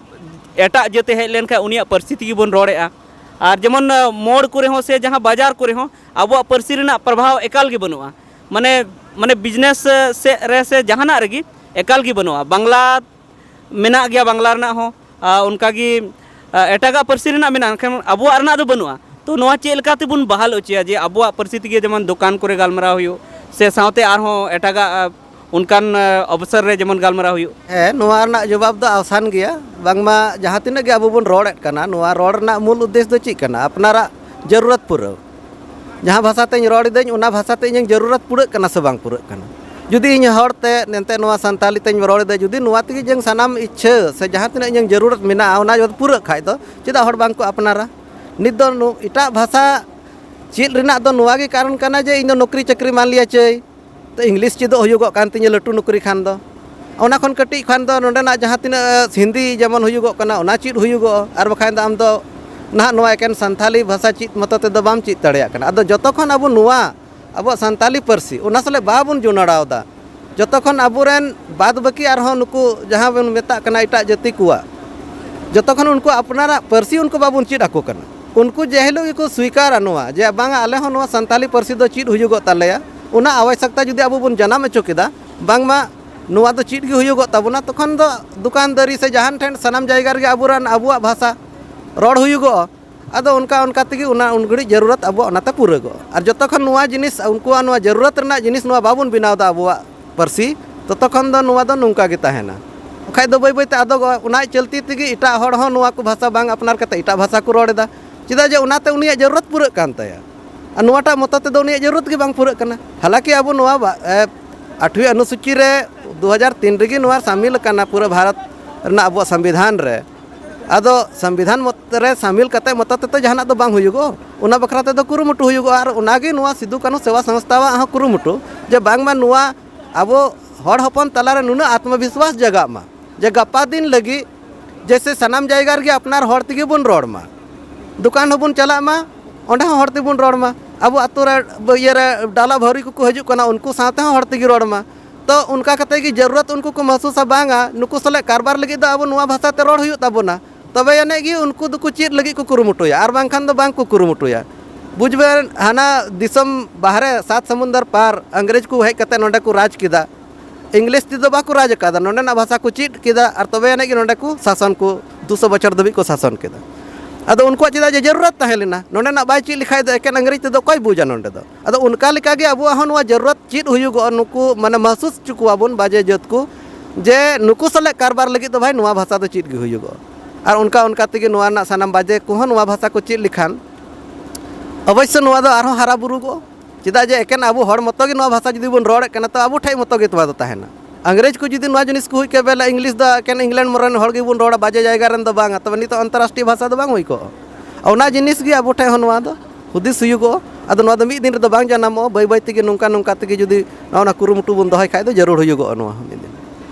ᱮᱴᱟᱜ ᱡᱟᱹᱛᱮ ᱦᱮᱡ ᱞᱮᱱᱠᱷᱟᱱ ᱩᱱᱤᱭᱟᱜ ᱯᱟᱹᱨᱥᱤ ᱛᱮᱜᱮ ᱵᱚᱱ ᱨᱚᱲᱮᱫᱼᱟ᱾ ᱟᱨ ᱡᱮᱢᱚᱱ, ᱮ, ᱢᱳᱲ ᱠᱚᱨᱮ ᱦᱚᱸ ᱥᱮ ᱡᱟᱦᱟᱸ ᱵᱟᱡᱟᱨ ᱠᱚᱨᱮ ᱦᱚᱸ ᱟᱵᱚᱣᱟᱜ ᱯᱟᱹᱨᱥᱤ ᱨᱮᱱᱟᱜ ᱯᱨᱚᱵᱷᱟᱣ ᱮᱠᱟᱞ ᱜᱮ ᱵᱟᱹᱱᱩᱜᱼᱟ᱾ ᱢᱟᱱᱮ, ᱢᱟᱱᱮ ᱵᱤᱡᱽᱱᱮᱥ ᱥᱮᱫ ᱨᱮ ᱥᱮ ᱡᱟᱦᱟᱱᱟᱜ ᱨᱮᱜᱮ ᱮᱠᱟᱞ ᱜᱮ ᱵᱟᱹᱱᱩᱜᱼᱟ᱾ ᱵᱟᱝᱞᱟ ᱢᱮᱱᱟᱜ ᱜᱮᱭᱟ, ᱵᱟᱝᱞᱟ ᱨᱮᱱᱟᱜ ᱦᱚᱸ, ᱟᱨ ᱚᱱᱠᱟᱜᱮ, ᱟᱨ ᱮᱴᱟᱜᱟᱜ ᱯᱟᱹᱨᱥᱤ ᱨᱮᱱᱟᱜ ᱢᱮᱱᱟᱜᱼᱟ, ᱢᱮᱱᱠᱷᱟᱱ ᱟᱵᱚᱣᱟᱜ ᱨᱮᱱᱟᱜ ᱫᱚ ᱵᱟᱹᱱᱩᱜᱼᱟ᱾ ᱛᱚ ᱱᱚᱣᱟ ᱪᱮᱫ ᱞᱮᱠᱟ ᱛᱮᱵᱚᱱ ᱵᱟᱦᱟᱞ ᱦᱚᱪᱚᱭᱟ ᱡᱮ ᱟᱵᱚᱣᱟᱜ ᱯᱟᱹᱨᱥᱤ ᱛᱮᱜᱮ ᱡᱮᱢᱚᱱ ᱫᱚᱠᱟᱱ ᱠᱚᱨᱮ ᱜᱟᱞᱢᱟᱨᱟᱣ ᱦᱩᱭᱩᱜ, ᱥᱮ ᱥᱟᱶᱛᱮ ᱟᱨᱦᱚᱸ ᱮᱴᱟᱜᱟᱜ, ᱟᱨ ᱚᱱᱠᱟᱱ, ᱟᱨ ᱚᱵᱚᱥᱚᱨ ᱨᱮ ᱡᱮᱢᱚᱱ ᱜᱟᱞᱢᱟᱨᱟᱣ ᱦᱩᱭᱩᱜ? ᱦᱮᱸ, ᱱᱚᱣᱟ ᱨᱮᱱᱟᱜ ᱡᱚᱵᱟᱵ ᱫᱚ ᱟᱥᱟᱱ ᱜᱮᱭᱟ᱾ ᱵᱟᱝᱢᱟ ᱡᱟᱦᱟᱸ ᱛᱤᱱᱟᱹᱜ ᱜᱮ ᱟᱵᱚ ᱵᱚᱱ ᱨᱚᱲᱮᱫ ᱠᱟᱱᱟ, ᱱᱚᱣᱟ ᱨᱚᱲ ᱨᱮᱱᱟᱜ ᱢᱩᱞ ᱩᱫᱽᱫᱮᱥ ᱫᱚ ᱪᱮᱫ ᱠᱟᱱᱟ? ᱟᱯᱱᱟᱨᱟᱜ ᱡᱟᱹᱨᱩᱲᱟᱛ ᱯᱩᱨᱟᱹᱣ᱾ ᱡᱟᱦᱟᱸ ᱵᱷᱟᱥᱟ ᱛᱮᱧ ᱨᱚᱲ ᱮᱫᱟᱹᱧ, ᱚᱱᱟ ᱵᱷᱟᱥᱟ ᱛᱮ ᱤᱧᱟᱹᱝ ᱡᱟᱹᱨᱩᱲᱟᱛ ᱯᱩᱨᱟᱹᱜ ᱠᱟᱱᱟ ᱥᱮ ᱵᱟᱝ ᱯᱩᱨᱟᱹᱜ ᱠᱟᱱᱟ? ᱡᱩᱫᱤ ᱤᱧ ᱦᱚᱲ ᱛᱮ ᱮᱱᱛᱮ ᱱᱚᱣᱟ ᱥᱟᱱᱛᱟᱞᱤ ᱛᱮᱧ ᱨᱚᱲ ᱮᱫᱟ, ᱡᱩᱫᱤ ᱱᱚᱣᱟ ᱛᱮᱜᱮ ᱤᱧᱟᱹᱝ ᱥᱟᱱᱟᱢ ᱤᱪᱪᱷᱟᱹ ᱥᱮ ᱡᱟᱦᱟᱸ ᱛᱤᱱᱟᱹᱜ ᱤᱧᱟᱹᱝ ᱡᱟᱹᱨᱩᱲᱟᱛ ᱢᱮᱱᱟᱜᱼᱟ, ᱚᱱᱟ ᱡᱩᱫᱤ ᱯᱩᱨᱟᱹᱜ ᱠᱷᱟᱡ ᱫᱚ ᱪᱮᱫᱟᱜ ᱦᱚᱲ ᱵᱟᱝ ᱠᱚ ᱟᱯᱱᱟᱨᱟ? ᱱᱤᱛ ᱫᱚ ᱱᱩ-, ᱮᱴᱟᱜ ᱵᱷᱟᱥᱟ ᱪᱮᱫ ᱨᱮᱱᱟᱜ ᱫᱚ ᱱᱚᱣᱟ ᱜᱮ ᱠᱟᱨᱚᱱ ᱠᱟᱱᱟ ᱡᱮ ᱤᱧ ᱫᱚ ᱱᱚᱠᱨᱤ ᱪᱟᱹᱠᱨᱤ ᱢᱟᱱ ᱞᱤᱭᱟ ᱪᱟᱹᱭ, ᱛᱚ, ᱤᱝᱞᱤᱥ ᱪᱮᱫᱚᱜ ᱦᱩᱭᱩᱜᱚᱜ ᱠᱟᱱ ᱛᱤᱧᱟᱹ ᱞᱟᱹᱴᱩ ᱱᱚᱠᱨᱤ ᱠᱷᱟᱱ ᱫᱚ᱾ ᱚᱱᱟ ᱠᱷᱚᱱ ᱠᱟᱹᱴᱤᱡ ᱠᱷᱟᱱ ᱫᱚ ᱱᱚᱰᱮᱱᱟᱜ ᱡᱟᱦᱟᱸ ᱛᱤᱱᱟᱹᱜ ᱦᱤᱱᱫᱤ ᱡᱮᱢᱚᱱ ᱦᱩᱭᱩᱜᱚᱜ ᱠᱟᱱᱟ, ᱚᱱᱟ ᱪᱮᱫ ᱦᱩᱭᱩᱜᱚᱜᱼᱟ᱾ ᱟᱨ ᱵᱟᱠᱷᱟᱱ ᱫᱚ ᱟᱢ ᱫᱚ ᱱᱟᱦᱟᱜ ᱱᱚᱣᱟ ᱮᱠᱮᱱ ᱥᱟᱱᱛᱷᱟᱞᱤ ᱵᱷᱟᱥᱟ ᱪᱮᱫ ᱢᱚᱛᱚ ᱛᱮᱫᱚ ᱵᱟᱢ ᱪᱮᱫ ᱫᱟᱲᱮᱭᱟᱜ ᱠᱟᱱᱟ᱾ ᱟᱫᱚ ᱡᱚᱛᱚ ᱠᱷᱚᱱ ᱟᱵᱚ ᱱᱚᱣᱟ ᱟᱵᱚᱣᱟᱜ ᱥᱟᱱᱛᱟᱞᱤ ᱯᱟᱹᱨᱥᱤ, ᱚᱱᱟ ᱥᱟᱞᱟᱜ ᱵᱟᱵᱚᱱ ᱡᱚᱱᱟᱲᱟᱣ ᱮᱫᱟ, ᱡᱚᱛᱚ ᱠᱷᱚᱱ ᱟᱵᱚᱨᱮᱱ ᱵᱟᱫ ᱵᱟᱹᱠᱤ ᱟᱨᱦᱚᱸ ᱱᱩᱠᱩ ᱡᱟᱦᱟᱸ ᱵᱚᱱ ᱢᱮᱛᱟᱜ ᱠᱟᱱᱟ ᱮᱴᱟᱜ ᱡᱟᱹᱛᱤ ᱠᱚᱣᱟᱜ, ᱡᱚᱛᱚ ᱠᱷᱚᱱ ᱩᱱᱠᱩ ᱟᱯᱱᱟᱨᱟᱜ ᱯᱟᱹᱨᱥᱤ ᱩᱱᱠᱩ ᱵᱟᱵᱚᱱ ᱪᱮᱫ ᱟᱠᱚ ᱠᱟᱱᱟ᱾ ᱩᱱᱠᱩ ᱡᱮ ᱦᱤᱞᱳᱜ ᱜᱮᱠᱚ ᱥᱣᱤᱠᱟᱨᱟ ᱱᱚᱣᱟ, ᱡᱮ ᱵᱟᱝᱟ, ᱟᱞᱮ ᱦᱚᱸ ᱱᱚᱣᱟ ᱥᱟᱱᱛᱟᱞᱤ ᱯᱟᱹᱨᱥᱤ ᱫᱚ ᱪᱮᱫ ᱦᱩᱭᱩᱜᱚᱜ ᱛᱟᱞᱮᱭᱟ, ᱚᱱᱟ ᱟᱵᱚᱥᱭᱚᱠᱛᱟ ᱡᱩᱫᱤ ᱟᱵᱚ ᱵᱚᱱ ᱡᱟᱱᱟᱢ ᱦᱚᱪᱚ ᱠᱮᱫᱟ, ᱵᱟᱝᱢᱟ ᱱᱚᱣᱟ ᱫᱚ ᱪᱮᱫ ᱜᱮ ᱦᱩᱭᱩᱜᱚᱜ ᱛᱟᱵᱚᱱᱟ, ᱛᱚᱠᱷᱚᱱ ᱫᱚ ᱫᱚᱠᱟᱱ ᱫᱟᱹᱨᱤ ᱥᱮ ᱡᱟᱦᱟᱱ ᱴᱷᱮᱱ ᱥᱟᱱᱟᱢ ᱡᱟᱭᱜᱟ ᱨᱮᱜᱮ ᱟᱵᱚᱨᱮᱱ ᱟᱵᱚᱣᱟᱜ ᱵᱷᱟᱥᱟ ᱨᱚᱲ ᱦᱩᱭᱩᱜᱚᱜᱼᱟ᱾ ᱟᱫᱚ ᱚᱱᱠᱟ ᱚᱱᱠᱟ ᱛᱮᱜᱮ ᱚᱱᱟ ᱩᱱ ᱜᱷᱟᱹᱲᱤᱡ ᱡᱟᱹᱨᱩᱲᱟᱛ ᱟᱵᱚᱣᱟᱜ ᱚᱱᱟᱛᱮ ᱯᱩᱨᱟᱹᱜᱚᱜᱼᱟ᱾ ᱟᱨ ᱡᱚᱛᱚ ᱠᱷᱚᱱ ᱱᱚᱣᱟ ᱡᱤᱱᱤᱥ, ᱩᱱᱠᱩᱣᱟᱜ ᱱᱚᱣᱟ ᱡᱟᱹᱨᱩᱲᱟᱛ ᱨᱮᱱᱟᱜ ᱡᱤᱱᱤᱥ ᱱᱚᱣᱟ ᱵᱟᱵᱚᱱ ᱵᱮᱱᱟᱣ ᱮᱫᱟ ᱟᱵᱚᱣᱟᱜ ᱯᱟᱹᱨᱥᱤ, ᱛᱚᱛᱚ ᱠᱷᱚᱱ ᱫᱚ ᱱᱚᱣᱟ ᱫᱚ ᱱᱚᱝᱠᱟ ᱜᱮ ᱛᱟᱦᱮᱱᱟ᱾ ᱵᱟᱠᱷᱟᱡ ᱫᱚ ᱵᱟᱹᱭ ᱵᱟᱹᱭ ᱛᱮ ᱟᱫᱚᱜᱚᱜᱼᱟ᱾ ᱚᱱᱟ ᱪᱚᱞᱛᱤ ᱛᱮᱜᱮ ᱮᱴᱟᱜ ᱦᱚᱲ ᱦᱚᱸ ᱱᱚᱣᱟ ᱠᱚ ᱵᱷᱟᱥᱟ ᱵᱟᱝ ᱟᱯᱱᱟᱨ ᱠᱟᱛᱮ ᱮᱴᱟᱜ ᱵᱷᱟᱥᱟ ᱠᱚ ᱨᱚᱲ ᱮᱫᱟ᱾ ᱪᱮᱫᱟᱜ ᱡᱮ ᱚᱱᱟᱛᱮ ᱩᱱᱤᱭᱟᱜ ᱡᱟᱹᱨᱩᱲᱟᱛ ᱯᱩᱨᱟᱹᱜ ᱠᱟᱱ ᱛᱟᱭᱟ᱾ ᱟᱨ ᱱᱚᱣᱟᱴᱟᱜ ᱢᱚᱛᱚ ᱛᱮᱫᱚ ᱩᱱᱤᱭᱟᱜ ᱡᱟᱹᱨᱩᱲᱟᱛ ᱜᱮ ᱵᱟᱝ ᱯᱩᱨᱟᱹᱜ ᱠᱟᱱᱟ᱾ ᱦᱟᱞᱟᱠᱤ ᱟᱵᱚ ᱱᱚᱣᱟ ᱵᱟ-, ᱮ, ᱟᱴᱷᱣᱤ ᱚᱱᱩᱥᱩᱪᱤ ᱨᱮ ᱫᱩ ᱦᱟᱡᱟᱨ ᱛᱤᱱ ᱨᱮᱜᱮ ᱱᱚᱣᱟ ᱥᱟᱢᱤᱞ ᱟᱠᱟᱱᱟ ᱯᱩᱨᱟᱹ ᱵᱷᱟᱨᱚᱛ ᱨᱮᱱᱟᱜ ᱟᱵᱚᱣᱟᱜ ᱥᱚᱝᱵᱤᱫᱷᱟᱱ ᱨᱮ᱾ ᱟᱫᱚ ᱥᱚᱝᱵᱤᱫᱷᱟᱱ ᱢᱚᱛ ᱨᱮ ᱥᱟᱢᱤᱞ ᱠᱟᱛᱮ ᱢᱚᱛᱚ ᱛᱮᱫᱚ ᱡᱟᱦᱟᱱᱟᱜ ᱫᱚ ᱵᱟᱝ ᱦᱩᱭᱩᱜᱚᱜ, ᱚᱱᱟ ᱵᱟᱠᱷᱨᱟ ᱛᱮᱫᱚ ᱠᱩᱨᱩᱢᱩᱴᱩ ᱦᱩᱭᱩᱜᱚᱜᱼᱟ᱾ ᱟᱨ ᱚᱱᱟᱜᱮ ᱱᱚᱣᱟ ᱥᱤᱫᱩ ᱠᱟᱹᱱᱦᱩ ᱥᱮᱵᱟ ᱥᱚᱝᱥᱛᱷᱟᱣᱟᱜ ᱦᱚᱸ ᱠᱩᱨᱩᱢᱩᱴᱩ, ᱡᱮ ᱵᱟᱝᱢᱟ ᱱᱚᱣᱟ ᱟᱵᱚ ᱦᱚᱲ ᱦᱚᱯᱚᱱ ᱛᱟᱞᱟᱨᱮ ᱱᱩᱱᱟᱹᱜ ᱟᱛᱢᱚᱵᱤᱥᱣᱟᱥ ᱡᱟᱜᱟᱜ ᱢᱟ, ᱡᱮ ᱜᱟᱯᱟ ᱫᱤᱱ ᱞᱟᱹᱜᱤᱫ ᱡᱮᱭᱥᱮ ᱥᱟᱱᱟᱢ ᱡᱟᱭᱜᱟ ᱨᱮᱜᱮ ᱟᱯᱱᱟᱨ ᱦᱚᱲ ᱛᱮᱜᱮ ᱵᱚᱱ ᱨᱚᱲ ᱢᱟ, ᱫᱚᱠᱟᱱ ᱦᱚᱸᱵᱚᱱ ᱪᱟᱞᱟᱜ ᱢᱟ, ᱚᱸᱰᱮ ᱦᱚᱸ ᱦᱚᱲ ᱛᱮᱵᱚᱱ ᱨᱚᱲ ᱢᱟ᱾ ᱟᱵᱚ ᱟᱛᱳ ᱨᱮ ᱤᱭᱟᱹ ᱨᱮ ᱰᱟᱞᱟ ᱵᱷᱟᱹᱣᱨᱤ ᱠᱚᱠᱚ ᱦᱤᱡᱩᱜ ᱠᱟᱱᱟ, ᱩᱱᱠᱩ ᱥᱟᱶᱛᱮ ᱦᱚᱸ ᱦᱚᱲ ᱛᱮᱜᱮ ᱨᱚᱲ ᱢᱟ᱾ ᱛᱚ ᱚᱱᱠᱟ ᱠᱟᱛᱮ ᱜᱮ ᱡᱟᱹᱨᱩᱲᱟᱛ ᱩᱱᱠᱩ ᱠᱚ ᱢᱟᱦᱥᱩᱥᱟ, ᱵᱟᱝᱟ, ᱱᱩᱠᱩ ᱥᱟᱞᱟᱜ ᱠᱟᱨᱵᱟᱨ ᱞᱟᱹᱜᱤᱫ ᱫᱚ ᱟᱵᱚ ᱱᱚᱣᱟ ᱵᱷᱟᱥᱟ ᱛᱮ ᱨᱚᱲ ᱦᱩᱭᱩᱜ ᱛᱟᱵᱚᱱᱟ, ᱛᱚᱵᱮ ᱟᱹᱱᱤᱡ ᱜᱮ ᱩᱱᱠᱩ ᱫᱚᱠᱚ ᱪᱮᱫ ᱞᱟᱹᱜᱤᱫ ᱠᱚ ᱠᱩᱨᱩᱢᱩᱴᱩᱭᱟ, ᱟᱨ ᱵᱟᱝᱠᱷᱟᱱ ᱫᱚ ᱵᱟᱝ ᱠᱚ ᱠᱩᱨᱩᱢᱩᱴᱩᱭᱟ᱾ ᱵᱩᱡᱽ ᱵᱮᱱ, ᱦᱟᱱᱟ ᱫᱤᱥᱚᱢ ᱵᱟᱦᱨᱮ ᱥᱟᱛ ᱥᱚᱢᱩᱱᱫᱚᱨ ᱯᱟᱨ ᱤᱝᱨᱮᱡᱽ ᱠᱚ ᱦᱮᱡ ᱠᱟᱛᱮ ᱱᱚᱰᱮ ᱠᱚ ᱨᱟᱡᱽ ᱠᱮᱫᱟ, ᱤᱝᱞᱤᱥ ᱛᱮᱫᱚ ᱵᱟᱠᱚ ᱨᱟᱡᱽ ᱟᱠᱟᱫᱟ, ᱱᱚᱰᱮᱱᱟᱜ ᱵᱷᱟᱥᱟ ᱠᱚ ᱪᱮᱫ ᱠᱮᱫᱟ, ᱟᱨ ᱛᱚᱵᱮ ᱟᱹᱱᱤᱡ ᱜᱮ ᱱᱚᱰᱮ ᱠᱚ ᱥᱟᱥᱚᱱ ᱠᱚ ᱫᱩᱥᱚ ᱵᱚᱪᱷᱚᱨ ᱫᱷᱟᱹᱵᱤᱡ ᱠᱚ ᱥᱟᱥᱚᱱ ᱠᱮᱫᱟ᱾ ᱟᱫᱚ ᱩᱱᱠᱩᱣᱟᱜ ᱪᱮᱫᱟᱜ ᱡᱮ ᱡᱟᱹᱨᱩᱲᱟᱛ ᱛᱟᱦᱮᱸ ᱞᱮᱱᱟ, ᱱᱚᱰᱮᱱᱟᱜ ᱵᱟᱭ ᱪᱮᱫ ᱞᱮᱠᱷᱟᱡ ᱫᱚ ᱮᱠᱮᱱ ᱤᱝᱨᱮᱡᱽ ᱛᱮᱫᱚ ᱚᱠᱚᱭ ᱵᱩᱡᱟ ᱱᱚᱰᱮ ᱫᱚ? ᱟᱫᱚ ᱚᱱᱠᱟ ᱞᱮᱠᱟᱜᱮ ᱟᱵᱚᱣᱟᱜ ᱦᱚᱸ ᱱᱚᱣᱟ ᱡᱟᱹᱨᱩᱲᱟᱛ ᱪᱮᱫ ᱦᱩᱭᱩᱜᱚᱜᱼᱟ, ᱱᱩᱠᱩ ᱢᱟᱱᱮ ᱢᱟᱦᱥᱩᱥ ᱦᱚᱪᱚ ᱠᱚᱣᱟ ᱵᱚᱱ ᱵᱟᱡᱮ ᱡᱟᱹᱛ ᱠᱚ, ᱡᱮ ᱱᱩᱠᱩ ᱥᱟᱞᱟᱜ ᱠᱟᱨᱵᱟᱨ ᱞᱟᱹᱜᱤᱫ ᱫᱚ ᱵᱷᱟᱭ ᱱᱚᱣᱟ ᱵᱷᱟᱥᱟ ᱫᱚ ᱪᱮᱫ ᱜᱮ ᱦᱩᱭᱩᱜᱚᱜᱼᱟ᱾ ᱟᱨ ᱚᱱᱠᱟ ᱚᱱᱠᱟ ᱛᱮᱜᱮ ᱱᱚᱣᱟ ᱨᱮᱱᱟᱜ ᱥᱟᱱᱟᱢ ᱵᱟᱡᱮ ᱠᱚᱦᱚᱸ ᱱᱚᱣᱟ ᱵᱷᱟᱥᱟ ᱠᱚ ᱪᱮᱫ ᱞᱮᱠᱷᱟᱱ ᱚᱵᱚᱥᱥᱳᱭ ᱱᱚᱣᱟ ᱫᱚ ᱟᱨᱦᱚᱸ ᱦᱟᱨᱟ ᱵᱩᱨᱩᱜᱚᱜᱼᱟ᱾ ᱪᱮᱫᱟᱜ ᱡᱮ ᱮᱠᱮᱱ ᱟᱵᱚ ᱦᱚᱲ ᱢᱚᱛᱚ ᱜᱮ ᱱᱚᱣᱟ ᱵᱷᱟᱥᱟ ᱡᱩᱫᱤ ᱵᱚᱱ ᱨᱚᱲᱮᱫ ᱠᱟᱱᱟ, ᱛᱚ ᱟᱵᱚ ᱴᱷᱮᱡ ᱢᱚᱛᱚ ᱜᱮ ᱱᱚᱣᱟ ᱫᱚ ᱛᱟᱦᱮᱱᱟ᱾ ᱤᱝᱨᱮᱡᱽ ᱠᱚ ᱡᱩᱫᱤ ᱱᱚᱣᱟ ᱡᱤᱱᱤᱥ ᱠᱚ ᱦᱩᱭ ᱠᱮᱭᱟ, ᱵᱚᱞᱮ ᱤᱝᱞᱤᱥ ᱫᱚ ᱮᱠᱮᱱ ᱤᱝᱞᱮᱱᱰ ᱨᱮᱱ ᱦᱚᱲ ᱜᱮᱵᱚᱱ ᱨᱚᱲᱟ, ᱵᱟᱡᱮ ᱡᱟᱭᱜᱟ ᱨᱮᱱ ᱫᱚ ᱵᱟᱝᱟ, ᱛᱚᱵᱮ ᱱᱤᱛᱚᱜ ᱟᱱᱛᱚᱨᱨᱟᱥᱴᱨᱤᱭᱚ ᱵᱷᱟᱥᱟ ᱫᱚ ᱵᱟᱝ ᱦᱩᱭ ᱠᱚᱜᱼᱟ᱾ ᱚᱱᱟ ᱡᱤᱱᱤᱥ ᱜᱮ ᱟᱵᱚ ᱴᱷᱮᱡ ᱦᱚᱸ ᱱᱚᱣᱟ ᱫᱚ ᱦᱩᱫᱤᱥ ᱦᱩᱭᱩᱜᱚᱜᱼᱟ᱾ ᱟᱫᱚ ᱱᱚᱣᱟ ᱫᱚ ᱢᱤᱫ ᱫᱤᱱ ᱨᱮᱫᱚ ᱵᱟᱝ ᱡᱟᱱᱟᱢᱚᱜᱼᱟ, ᱵᱟᱹᱭ ᱵᱟᱹᱭ ᱛᱮᱜᱮ ᱱᱚᱝᱠᱟ ᱱᱚᱝᱠᱟ ᱛᱮᱜᱮ ᱡᱩᱫᱤ ᱱᱚᱜᱼᱚ ᱱᱟ ᱠᱩᱨᱩᱢᱩᱴᱩ ᱵᱚᱱ ᱫᱚᱦᱚᱭ ᱠᱷᱟᱡ ᱫᱚ ᱡᱟᱹᱨᱩᱲ ᱦᱩᱭᱩᱜᱚᱜᱼᱟ ᱱᱚᱣᱟ ᱦᱚᱸ ᱢᱤᱫ ᱫᱤᱱ᱾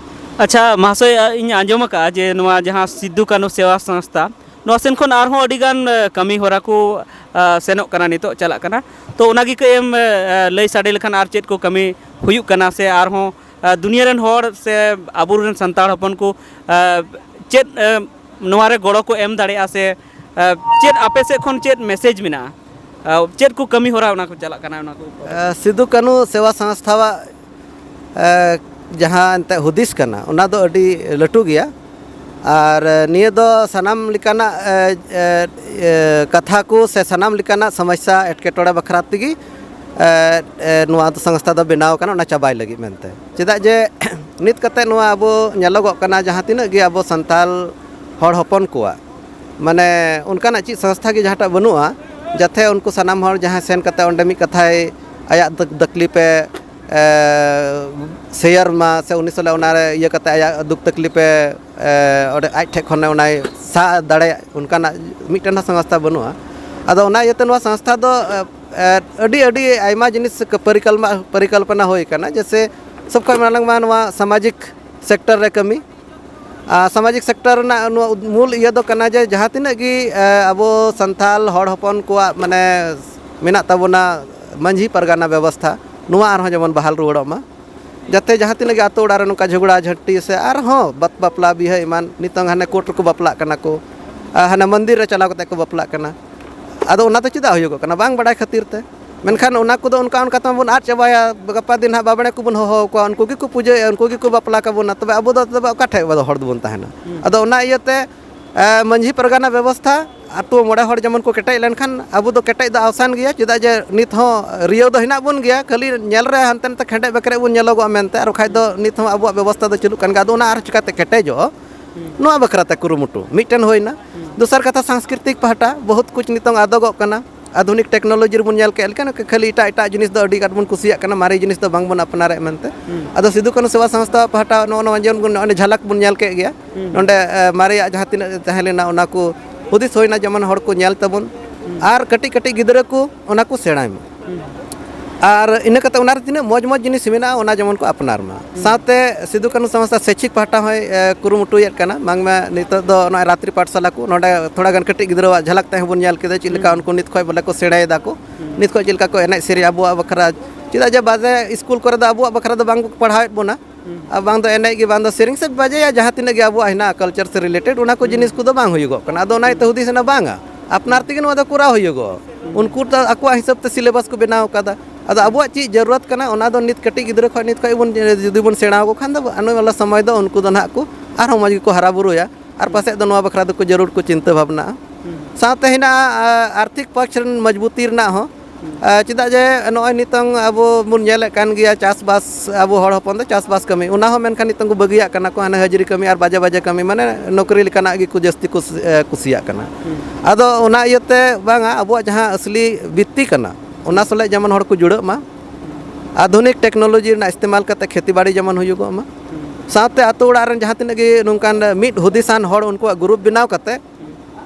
ᱟᱪᱪᱷᱟ ᱢᱟᱦᱟᱥᱚᱭ, ᱟ, ᱤᱧ ᱟᱸᱡᱚᱢ ᱟᱠᱟᱫᱼᱟ ᱡᱮ ᱱᱚᱣᱟ ᱡᱟᱦᱟᱸ ᱥᱤᱫᱩ ᱠᱟᱹᱱᱦᱩ ᱥᱮᱣᱟ ᱥᱚᱝᱥᱛᱷᱟ, ᱱᱚᱣᱟ ᱥᱮᱱ ᱠᱷᱚᱱ ᱟᱨᱦᱚᱸ ᱟᱹᱰᱤ ᱜᱟᱱ, ᱟ, ᱠᱟᱹᱢᱤ ᱦᱚᱨᱟ ᱠᱚ, ᱟ, ᱥᱮᱱᱚᱜ ᱠᱟᱱᱟ, ᱱᱤᱛᱚᱜ ᱪᱟᱞᱟᱜ ᱠᱟᱱᱟ᱾ ᱛᱚ ᱚᱱᱟ ᱜᱮ ᱠᱟᱹᱡ ᱮᱢ, ᱟ, ᱞᱟᱹᱭ ᱥᱟᱰᱮ ᱞᱮᱠᱷᱟᱱ ᱟᱨ ᱪᱮᱫ ᱠᱚ ᱠᱟᱹᱢᱤ ᱦᱩᱭᱩᱜ ᱠᱟᱱᱟ ᱥᱮ ᱟᱨᱦᱚᱸ, ᱟ, ᱫᱩᱱᱤᱭᱟᱹ ᱨᱮᱱ ᱦᱚᱲ ᱥᱮ ᱟᱵᱚᱨᱮᱱ ᱥᱟᱱᱛᱟᱲ ᱦᱚᱯᱚᱱ ᱠᱚ, ᱟ, ᱪᱮᱫ, ᱟ, ᱱᱚᱣᱟ ᱨᱮ ᱜᱚᱲᱚ ᱠᱚ ᱮᱢ ᱫᱟᱲᱮᱭᱟᱜᱼᱟ ᱥᱮ, ᱟ, ᱪᱮᱫ ᱟᱯᱮ ᱥᱮᱫ ᱠᱷᱚᱱ ᱪᱮᱫ message ᱢᱮᱱᱟᱜᱼᱟ? ᱟ, ᱪᱮᱫ ᱠᱚ ᱠᱟᱹᱢᱤ ᱦᱚᱨᱟ ᱚᱱᱟ ᱠᱚ ᱪᱟᱞᱟᱜ ᱠᱟᱱᱟ ᱚᱱᱟ ᱠᱚ? ᱟ, ᱥᱤᱫᱩ ᱠᱟᱹᱱᱦᱩ ᱥᱮᱣᱟ ᱥᱚᱝᱥᱛᱷᱟᱣᱟᱜ, ᱟ, ᱡᱟᱦᱟᱸ ᱮᱱᱛᱮᱫ ᱦᱩᱫᱤᱥ ᱠᱟᱱᱟ, ᱚᱱᱟ ᱫᱚ ᱟᱹᱰᱤ ᱞᱟᱹᱴᱩ ᱜᱮᱭᱟ᱾ ᱟᱨ ᱱᱤᱭᱟᱹ ᱫᱚ ᱥᱟᱱᱟᱢ ᱞᱮᱠᱟᱱᱟᱜ, ᱮ, ᱮ, ᱮ, ᱠᱟᱛᱷᱟ ᱠᱚ ᱥᱮ ᱥᱟᱱᱟᱢ ᱞᱮᱠᱟᱱᱟᱜ ᱥᱚᱢᱚᱥᱥᱟ ᱮᱴᱠᱮᱴᱚᱬᱮ ᱵᱟᱠᱷᱨᱟ ᱛᱮᱜᱮ, ᱮ, ᱮ, ᱱᱚᱣᱟ ᱫᱚ ᱥᱚᱝᱥᱛᱷᱟ ᱫᱚ ᱵᱮᱱᱟᱣ ᱟᱠᱟᱱᱟ, ᱚᱱᱟ ᱪᱟᱵᱟᱭ ᱞᱟᱹᱜᱤᱫ ᱢᱮᱱᱛᱮ᱾ ᱪᱮᱫᱟᱜ ᱡᱮ ᱱᱤᱛ ᱠᱟᱛᱮ ᱱᱚᱣᱟ ᱟᱵᱚ ᱧᱮᱞᱚᱜᱚᱜ ᱠᱟᱱᱟ, ᱡᱟᱦᱟᱸ ᱛᱤᱱᱟᱹᱜ ᱜᱮ ᱟᱵᱚ ᱥᱟᱱᱛᱟᱞ ᱦᱚᱲ ᱦᱚᱯᱚᱱ ᱠᱚᱣᱟᱜ ᱢᱟᱱᱮ ᱚᱱᱠᱟᱱᱟᱜ ᱪᱮᱫ ᱥᱚᱝᱥᱛᱷᱟ ᱜᱮ ᱡᱟᱦᱟᱸᱴᱟᱜ ᱵᱟᱹᱱᱩᱜᱼᱟ, ᱡᱟᱛᱮ ᱩᱱᱠᱩ ᱥᱟᱱᱟᱢ ᱦᱚᱲ ᱡᱟᱦᱟᱸᱭ ᱥᱮᱱ ᱠᱟᱛᱮ ᱚᱸᱰᱮ ᱢᱤᱫ ᱠᱟᱛᱷᱟᱭ ᱟᱭᱟᱜ ᱫᱩᱠ ᱛᱟᱠᱞᱤᱯᱮ, ᱮ, share ᱢᱟ ᱥᱮ ᱩᱱᱤ ᱥᱟᱞᱟᱜ ᱚᱱᱟᱨᱮ ᱤᱭᱟᱹ ᱠᱟᱛᱮ ᱟᱭᱟᱜ ᱫᱩᱠ ᱛᱟᱠᱞᱤᱯᱮ, ᱮ, ᱚᱸᱰᱮ ᱟᱡ ᱴᱷᱮᱡ ᱠᱷᱚᱱᱮ ᱚᱱᱟᱭ ᱥᱟᱦ ᱫᱟᱲᱮᱭᱟᱜ ᱚᱱᱠᱟᱱᱟᱜ ᱢᱤᱫᱴᱮᱱ ᱦᱚᱸ ᱥᱚᱝᱥᱛᱷᱟ ᱵᱟᱹᱱᱩᱜᱼᱟ᱾ ᱟᱫᱚ ᱚᱱᱟ ᱤᱭᱟᱹᱛᱮ ᱱᱚᱣᱟ ᱥᱚᱝᱥᱛᱷᱟ ᱫᱚ, ᱮ, ᱮ, ᱟᱹᱰᱤ ᱟᱹᱰᱤ ᱟᱭᱢᱟ ᱡᱤᱱᱤᱥ ᱯᱚᱨᱤᱠᱚᱞᱯᱚᱱᱟ, ᱯᱚᱨᱤᱠᱚᱞᱯᱚᱱᱟ ᱦᱩᱭ ᱠᱟᱱᱟ᱾ ᱡᱮᱭᱥᱮ ᱥᱚᱵ ᱠᱷᱚᱱ ᱢᱟᱲᱟᱝ ᱢᱟ ᱱᱚᱣᱟ ᱥᱟᱢᱟᱡᱤᱠ sector ᱨᱮ ᱠᱟᱹᱢᱤ, ᱟᱨ ᱥᱟᱢᱟᱡᱤᱠ sector ᱨᱮᱱᱟᱜ ᱱᱚᱣᱟ ᱢᱩᱞ ᱤᱭᱟᱹ ᱫᱚ ᱠᱟᱱᱟ ᱡᱮ ᱡᱟᱦᱟᱸ ᱛᱤᱱᱟᱹᱜ ᱜᱮ, ᱮ, ᱟᱵᱚ ᱥᱟᱱᱛᱟᱞ ᱦᱚᱲ ᱦᱚᱯᱚᱱ ᱠᱚᱣᱟᱜ ᱢᱟᱱᱮ ᱢᱮᱱᱟᱜ ᱛᱟᱵᱚᱱᱟ ᱢᱟᱹᱡᱷᱤ ᱯᱟᱨᱜᱟᱱᱟ ᱵᱮᱵᱚᱥᱛᱷᱟ, ᱱᱚᱣᱟ ᱟᱨᱦᱚᱸ ᱡᱮᱢᱚᱱ ᱵᱟᱦᱟᱞ ᱨᱩᱣᱟᱹᱲᱚᱜ ᱢᱟ, ᱡᱟᱛᱮ ᱡᱟᱦᱟᱸ ᱛᱤᱱᱟᱹᱜ ᱜᱮ ᱟᱛᱳ ᱚᱲᱟᱜ ᱨᱮ ᱱᱚᱝᱠᱟ ᱡᱷᱚᱜᱽᱲᱟ ᱡᱷᱟᱹᱴᱤ ᱥᱮ ᱟᱨᱦᱚᱸ ᱵᱟᱯ-, ᱵᱟᱯᱞᱟ ᱵᱤᱦᱟᱹ ᱮᱢᱟᱱ ᱱᱤᱛᱚᱝ ᱦᱟᱱᱮ court ᱨᱮᱠᱚ ᱵᱟᱯᱞᱟᱜ ᱠᱟᱱᱟ ᱠᱚ, ᱟᱨ ᱦᱟᱱᱮ ᱢᱚᱱᱫᱤᱨ ᱨᱮ ᱪᱟᱞᱟᱣ ᱠᱟᱛᱮ ᱠᱚ ᱵᱟᱯᱞᱟᱜ ᱠᱟᱱᱟ᱾ ᱟᱫᱚ ᱚᱱᱟ ᱫᱚ ᱪᱮᱫᱟᱜ ᱦᱩᱭᱩᱜᱚᱜ ᱠᱟᱱᱟ? ᱵᱟᱝ ᱵᱟᱲᱟᱭ ᱠᱷᱟᱹᱛᱤᱨ ᱛᱮ᱾ ᱢᱮᱱᱠᱷᱟᱱ ᱚᱱᱟ ᱠᱚᱫᱚ ᱚᱱᱠᱟ ᱚᱱᱠᱟ ᱛᱮᱢᱟ ᱵᱚᱱ ᱟᱫ ᱪᱟᱵᱟᱭᱟ, ᱜᱟᱯᱟ ᱫᱤᱱ ᱦᱟᱸᱜ ᱵᱟᱵᱽᱲᱮ ᱠᱚᱵᱚᱱ ᱦᱚᱦᱚ ᱟᱠᱚᱣᱟ, ᱩᱱᱠᱩ ᱜᱮᱠᱚ ᱯᱩᱡᱟᱹᱭᱟ, ᱩᱱᱠᱩ ᱜᱮᱠᱚ ᱵᱟᱯᱞᱟ ᱠᱟᱵᱚᱱᱟ, ᱛᱚᱵᱮ ᱟᱵᱚ ᱫᱚ ᱛᱚᱵᱮ ᱚᱠᱟ ᱴᱷᱮᱡ ᱟᱵᱚ ᱫᱚ ᱦᱚᱲ ᱫᱚᱵᱚᱱ ᱛᱟᱦᱮᱱᱟ? ᱦᱩᱸ᱾ ᱟᱫᱚ ᱚᱱᱟ ᱤᱭᱟᱹᱛᱮ, ᱮ, ᱢᱟᱹᱡᱷᱤ ᱯᱟᱨᱜᱟᱱᱟ ᱵᱮᱵᱚᱥᱛᱷᱟ, ᱟᱛᱳ ᱢᱚᱬᱮ ᱦᱚᱲ ᱡᱮᱢᱚᱱ ᱠᱚ ᱠᱮᱴᱮᱡ ᱞᱮᱱᱠᱷᱟᱱ ᱟᱵᱚ ᱫᱚ ᱠᱮᱴᱮᱡ ᱫᱚ ᱟᱣᱥᱟᱱ ᱜᱮᱭᱟ, ᱪᱮᱫᱟᱜ ᱡᱮ ᱱᱤᱛ ᱦᱚᱸ ᱨᱤᱭᱟᱹᱣ ᱫᱚ ᱦᱮᱱᱟᱜ ᱵᱚᱱ ᱜᱮᱭᱟ, ᱠᱷᱟᱹᱞᱤ ᱧᱮᱞ ᱨᱮ ᱦᱟᱱᱛᱮ ᱱᱟᱛᱮ ᱠᱷᱮᱸᱰᱮᱡ ᱵᱮᱠᱨᱮᱡ ᱵᱚᱱ ᱧᱮᱞᱚᱜᱚᱜᱼᱟ ᱢᱮᱱᱛᱮ, ᱟᱨ ᱵᱟᱠᱷᱟᱡ ᱫᱚ ᱱᱤᱛ ᱦᱚᱸ ᱟᱵᱚᱣᱟᱜ ᱵᱮᱵᱚᱥᱛᱷᱟ ᱫᱚ ᱪᱟᱹᱞᱩᱜ ᱠᱟᱱ ᱜᱮᱭᱟ᱾ ᱟᱫᱚ ᱚᱱᱟ ᱟᱨ ᱪᱤᱠᱟᱛᱮ ᱠᱮᱴᱮᱡᱚᱜᱼᱟ? ᱦᱩᱸ᱾ ᱱᱚᱣᱟ ᱵᱟᱠᱷᱨᱟ ᱛᱮ ᱠᱩᱨᱩᱢᱩᱴᱩ ᱢᱤᱫᱴᱮᱱ ᱦᱩᱭᱱᱟ᱾ ᱦᱩᱸ᱾ ᱫᱚᱥᱟᱨ ᱠᱟᱛᱷᱟ, ᱥᱟᱝᱥᱠᱨᱤᱛᱤᱠ ᱯᱟᱦᱴᱟ ᱵᱚᱦᱩᱛ ᱠᱩᱪ ᱱᱤᱛᱚᱝ ᱟᱫᱚᱜᱚᱜ ᱠᱟᱱᱟ᱾ ᱟᱫᱷᱩᱱᱤᱠ technology ᱨᱮᱵᱚᱱ ᱧᱮᱞ ᱠᱮᱫ ᱞᱮᱠᱟ, ᱠᱷᱟᱹᱞᱤ ᱮᱴᱟᱜ ᱮᱴᱟᱜ ᱡᱤᱱᱤᱥ ᱫᱚ ᱟᱹᱰᱤ ᱟᱸᱴ ᱵᱚᱱ ᱠᱩᱥᱤᱭᱟᱜ ᱠᱟᱱᱟ, ᱢᱟᱨᱮ ᱡᱤᱱᱤᱥ ᱫᱚ ᱵᱟᱝᱵᱚᱱ ᱟᱯᱱᱟᱨᱮᱫ ᱢᱮᱱᱛᱮ᱾ ᱦᱩᱸ᱾ ᱟᱫᱚ ᱥᱤᱫᱩ ᱠᱟᱹᱱᱦᱩ ᱥᱮᱵᱟ ᱥᱚᱝᱥᱛᱷᱟ ᱯᱟᱦᱴᱟ ᱱᱚᱜᱼᱚ ᱱᱚᱣᱟ ᱡᱮᱢᱚᱱ ᱵᱚᱱ, ᱱᱚᱜᱼᱚᱭ ᱡᱷᱟᱞᱟᱠ ᱵᱚᱱ ᱧᱮᱞ ᱠᱮᱫ ᱜᱮᱭᱟ᱾ ᱦᱩᱸ᱾ ᱱᱚᱰᱮ, ᱮ, ᱢᱟᱨᱮᱭᱟᱜ ᱡᱟᱦᱟᱸ ᱛᱤᱱᱟᱹᱜ ᱛᱟᱦᱮᱸ ᱞᱮᱱᱟ, ᱚᱱᱟ ᱠᱚ ᱦᱩᱫᱤᱥ ᱦᱩᱭᱱᱟ, ᱡᱮᱢᱚᱱ ᱦᱚᱲ ᱠᱚ ᱧᱮᱞ ᱛᱟᱵᱚᱱ᱾ ᱦᱩᱸ᱾ ᱟᱨ ᱠᱟᱹᱴᱤᱡ ᱠᱟᱹᱴᱤᱡ ᱜᱤᱫᱽᱨᱟᱹ ᱠᱚ ᱚᱱᱟ ᱠᱚ ᱥᱮᱬᱟᱭ ᱢᱟ᱾ ᱟᱨ ᱤᱱᱟᱹ ᱠᱟᱛᱮ ᱚᱱᱟ ᱨᱮ ᱛᱤᱱᱟᱹᱜ ᱢᱚᱡᱽ ᱢᱚᱡᱽ ᱡᱤᱱᱤᱥ ᱢᱮᱱᱟᱜᱼᱟ, ᱚᱱᱟ ᱡᱮᱢᱚᱱ ᱠᱚ ᱟᱯᱱᱟᱨ ᱢᱟ᱾ ᱥᱟᱶᱛᱮ ᱥᱤᱫᱩ ᱠᱟᱹᱱᱦᱩ ᱥᱚᱝᱥᱛᱷᱟ ᱥᱮᱪᱪᱷᱤᱠ ᱯᱟᱦᱴᱟ ᱦᱚᱸᱭ, ᱮ, ᱠᱩᱨᱩᱢᱩᱴᱩᱭᱮᱫ ᱠᱟᱱᱟ᱾ ᱵᱟᱝᱢᱟ ᱱᱤᱛᱚᱜ ᱫᱚ ᱱᱚᱜᱼᱚᱭ ᱨᱟᱛᱨᱤ ᱯᱟᱴᱷᱥᱟᱞᱟ ᱠᱚ, ᱱᱚᱰᱮ ᱛᱷᱚᱲᱟ ᱜᱟᱱ ᱠᱟᱹᱴᱤᱡ ᱜᱤᱫᱽᱨᱟᱹᱣᱟᱜ ᱡᱷᱟᱞᱟᱠ ᱛᱮᱦᱚᱸ ᱵᱚᱱ ᱧᱮᱞ ᱠᱮᱫᱟ, ᱪᱮᱫ ᱞᱮᱠᱟ ᱩᱱᱠᱩ ᱱᱤᱛ ᱠᱷᱚᱱ ᱵᱚᱞᱮ ᱠᱚ ᱥᱮᱬᱟᱭᱮᱫᱟ ᱠᱚ, ᱱᱤᱛ ᱠᱷᱚᱱ ᱪᱮᱫ ᱞᱮᱠᱟ ᱠᱚ ᱮᱱᱮᱡ ᱥᱮᱨᱮᱧ ᱟᱵᱚᱣᱟᱜ ᱵᱟᱠᱷᱨᱟ᱾ ᱪᱮᱫᱟᱜ ᱡᱮ ᱵᱟᱡᱮ ᱥᱠᱩᱞ ᱠᱚᱨᱮ ᱫᱚ ᱟᱵᱚᱣᱟᱜ ᱵᱟᱠᱷᱨᱟ ᱫᱚ ᱵᱟᱝ ᱠᱚ ᱯᱟᱲᱦᱟᱣᱮᱫ ᱵᱚᱱᱟ, ᱟᱨ ᱵᱟᱝ ᱫᱚ ᱮᱱᱮᱡ ᱜᱮ, ᱵᱟᱝ ᱫᱚ ᱥᱮᱨᱮᱧ ᱥᱮ ᱵᱟᱡᱮᱭᱟ, ᱡᱟᱦᱟᱸ ᱛᱤᱱᱟᱹᱜ ᱜᱮ ᱟᱵᱚᱣᱟᱜ ᱦᱮᱱᱟᱜᱼᱟ ᱠᱟᱞᱪᱟᱨ ᱥᱮ ᱨᱤᱞᱮᱴᱮᱰ, ᱚᱱᱟ ᱠᱚ ᱡᱤᱱᱤᱥ ᱠᱚᱫᱚ ᱵᱟᱝ ᱦᱩᱭᱩᱜᱚᱜ ᱠᱟᱱᱟ᱾ ᱟᱫᱚ ᱚᱱᱟ ᱤᱭᱟᱹᱛᱮ ᱦᱩᱫᱤᱥ ᱮᱱᱟ, ᱵᱟᱝᱟ, ᱟᱯᱱᱟᱨ ᱛᱮᱜᱮ ᱱᱚᱣᱟ ᱫᱚ ᱠᱚᱨᱟᱣ ᱦᱩᱭᱩᱜᱚᱜᱼᱟ᱾ ᱩᱱᱠᱩ ᱫᱚ ᱟᱠᱚᱣᱟᱜ ᱦᱤᱥᱟᱹᱵ ᱛᱮ ᱥᱤᱞᱮᱵᱟᱥ ᱠᱚ ᱵᱮᱱᱟᱣ ᱠᱟᱫᱟ᱾ ᱟᱫᱚ ᱟᱵᱚᱣᱟᱜ ᱪᱮᱫ ᱡᱟᱹᱨᱩᱲᱟᱛ ᱠᱟᱱᱟ, ᱚᱱᱟ ᱫᱚ ᱱᱤᱛ ᱠᱟᱹᱴᱤᱡ ᱜᱤᱫᱽᱨᱟᱹ ᱠᱷᱚᱱ, ᱱᱤᱛ ᱠᱷᱚᱱ ᱵᱚᱱ ᱡᱩᱫᱤ ᱵᱚᱱ ᱥᱮᱬᱟ ᱟᱠᱚ ᱠᱷᱟᱱ ᱫᱚ, ᱟᱹᱱᱟᱹ ᱵᱟᱞᱟ ᱥᱚᱢᱚᱭ ᱫᱚ ᱩᱱᱠᱩ ᱫᱚ ᱱᱟᱦᱟᱜ ᱠᱚ ᱟᱨᱦᱚᱸ ᱢᱚᱡᱽ ᱜᱮᱠᱚ ᱦᱟᱨᱟ ᱵᱩᱨᱩᱭᱟ᱾ ᱟᱨ ᱯᱟᱥᱮᱡ ᱫᱚ ᱱᱚᱣᱟ ᱵᱟᱠᱷᱨᱟ ᱫᱚᱠᱚ ᱡᱟᱹᱨᱩᱲ ᱠᱚ ᱪᱤᱱᱛᱟᱹ ᱵᱷᱟᱵᱽᱱᱟᱜᱼᱟ᱾ ᱥᱟᱶᱛᱮ ᱦᱮᱱᱟᱜᱼᱟ, ᱟ, ᱟᱨᱛᱷᱤᱠ ᱯᱚᱠᱷ ᱨᱮᱱ ᱢᱚᱡᱽᱵᱩᱛᱤ ᱨᱮᱱᱟᱜ ᱦᱚᱸ᱾ ᱟ, ᱪᱮᱫᱟᱜ ᱡᱮ ᱱᱚᱜᱼᱚᱭ ᱱᱤᱛᱚᱝ ᱟᱵᱚ ᱵᱚᱱ ᱧᱮᱞᱮᱫ ᱠᱟᱱ ᱜᱮᱭᱟ, ᱪᱟᱥᱵᱟᱥ, ᱟᱵᱚ ᱦᱚᱲ ᱦᱚᱯᱚᱱ ᱫᱚ ᱪᱟᱥᱵᱟᱥ ᱠᱟᱹᱢᱤ, ᱚᱱᱟ ᱦᱚᱸ ᱢᱮᱱᱠᱷᱟᱱ ᱱᱤᱛᱚᱝ ᱠᱚ ᱵᱟᱹᱜᱤᱭᱟᱜ ᱠᱟᱱᱟ ᱠᱚ, ᱦᱟᱱᱮ ᱦᱟᱹᱡᱨᱤ ᱠᱟᱹᱢᱤ ᱟᱨ ᱵᱟᱡᱮ ᱵᱟᱡᱮ ᱠᱟᱹᱢᱤ, ᱢᱟᱱᱮ ᱱᱚᱠᱨᱤ ᱞᱮᱠᱟᱱᱟᱜ ᱜᱮᱠᱚ ᱡᱟᱹᱥᱛᱤ ᱠᱚ ᱥᱤ-, ᱮ, ᱠᱩᱥᱤᱭᱟᱜ ᱠᱟᱱᱟ᱾ ᱟᱫᱚ ᱚᱱᱟ ᱤᱭᱟᱹᱛᱮ ᱵᱟᱝᱟ, ᱟᱵᱚᱣᱟᱜ ᱡᱟᱦᱟᱸ ᱟᱥᱞᱤ ᱵᱤᱛᱛᱤ ᱠᱟᱱᱟ, ᱚᱱᱟ ᱥᱟᱞᱟᱜ ᱡᱮᱢᱚᱱ ᱦᱚᱲ ᱠᱚ ᱡᱩᱲᱟᱹᱜ ᱢᱟ, ᱟᱫᱷᱩᱱᱤᱠ ᱴᱮᱠᱱᱳᱞᱚᱡᱤ ᱨᱮᱱᱟᱜ ᱤᱥᱛᱮᱢᱟᱞ ᱠᱟᱛᱮ ᱠᱷᱮᱛᱤ ᱵᱟᱲᱤ ᱡᱮᱢᱚᱱ ᱦᱩᱭᱩᱜᱚᱜ ᱢᱟ, ᱥᱟᱶᱛᱮ ᱟᱛᱳ ᱚᱲᱟᱜ ᱨᱮᱱ ᱡᱟᱦᱟᱸ ᱛᱤᱱᱟᱹᱜ ᱜᱮ ᱱᱚᱝᱠᱟᱱ ᱢᱤᱫ ᱦᱩᱫᱤᱥᱟᱱ ᱦᱚᱲ, ᱩᱱᱠᱩᱣᱟᱜ ᱜᱨᱩᱯ ᱵᱮᱱᱟᱣ ᱠᱟᱛᱮ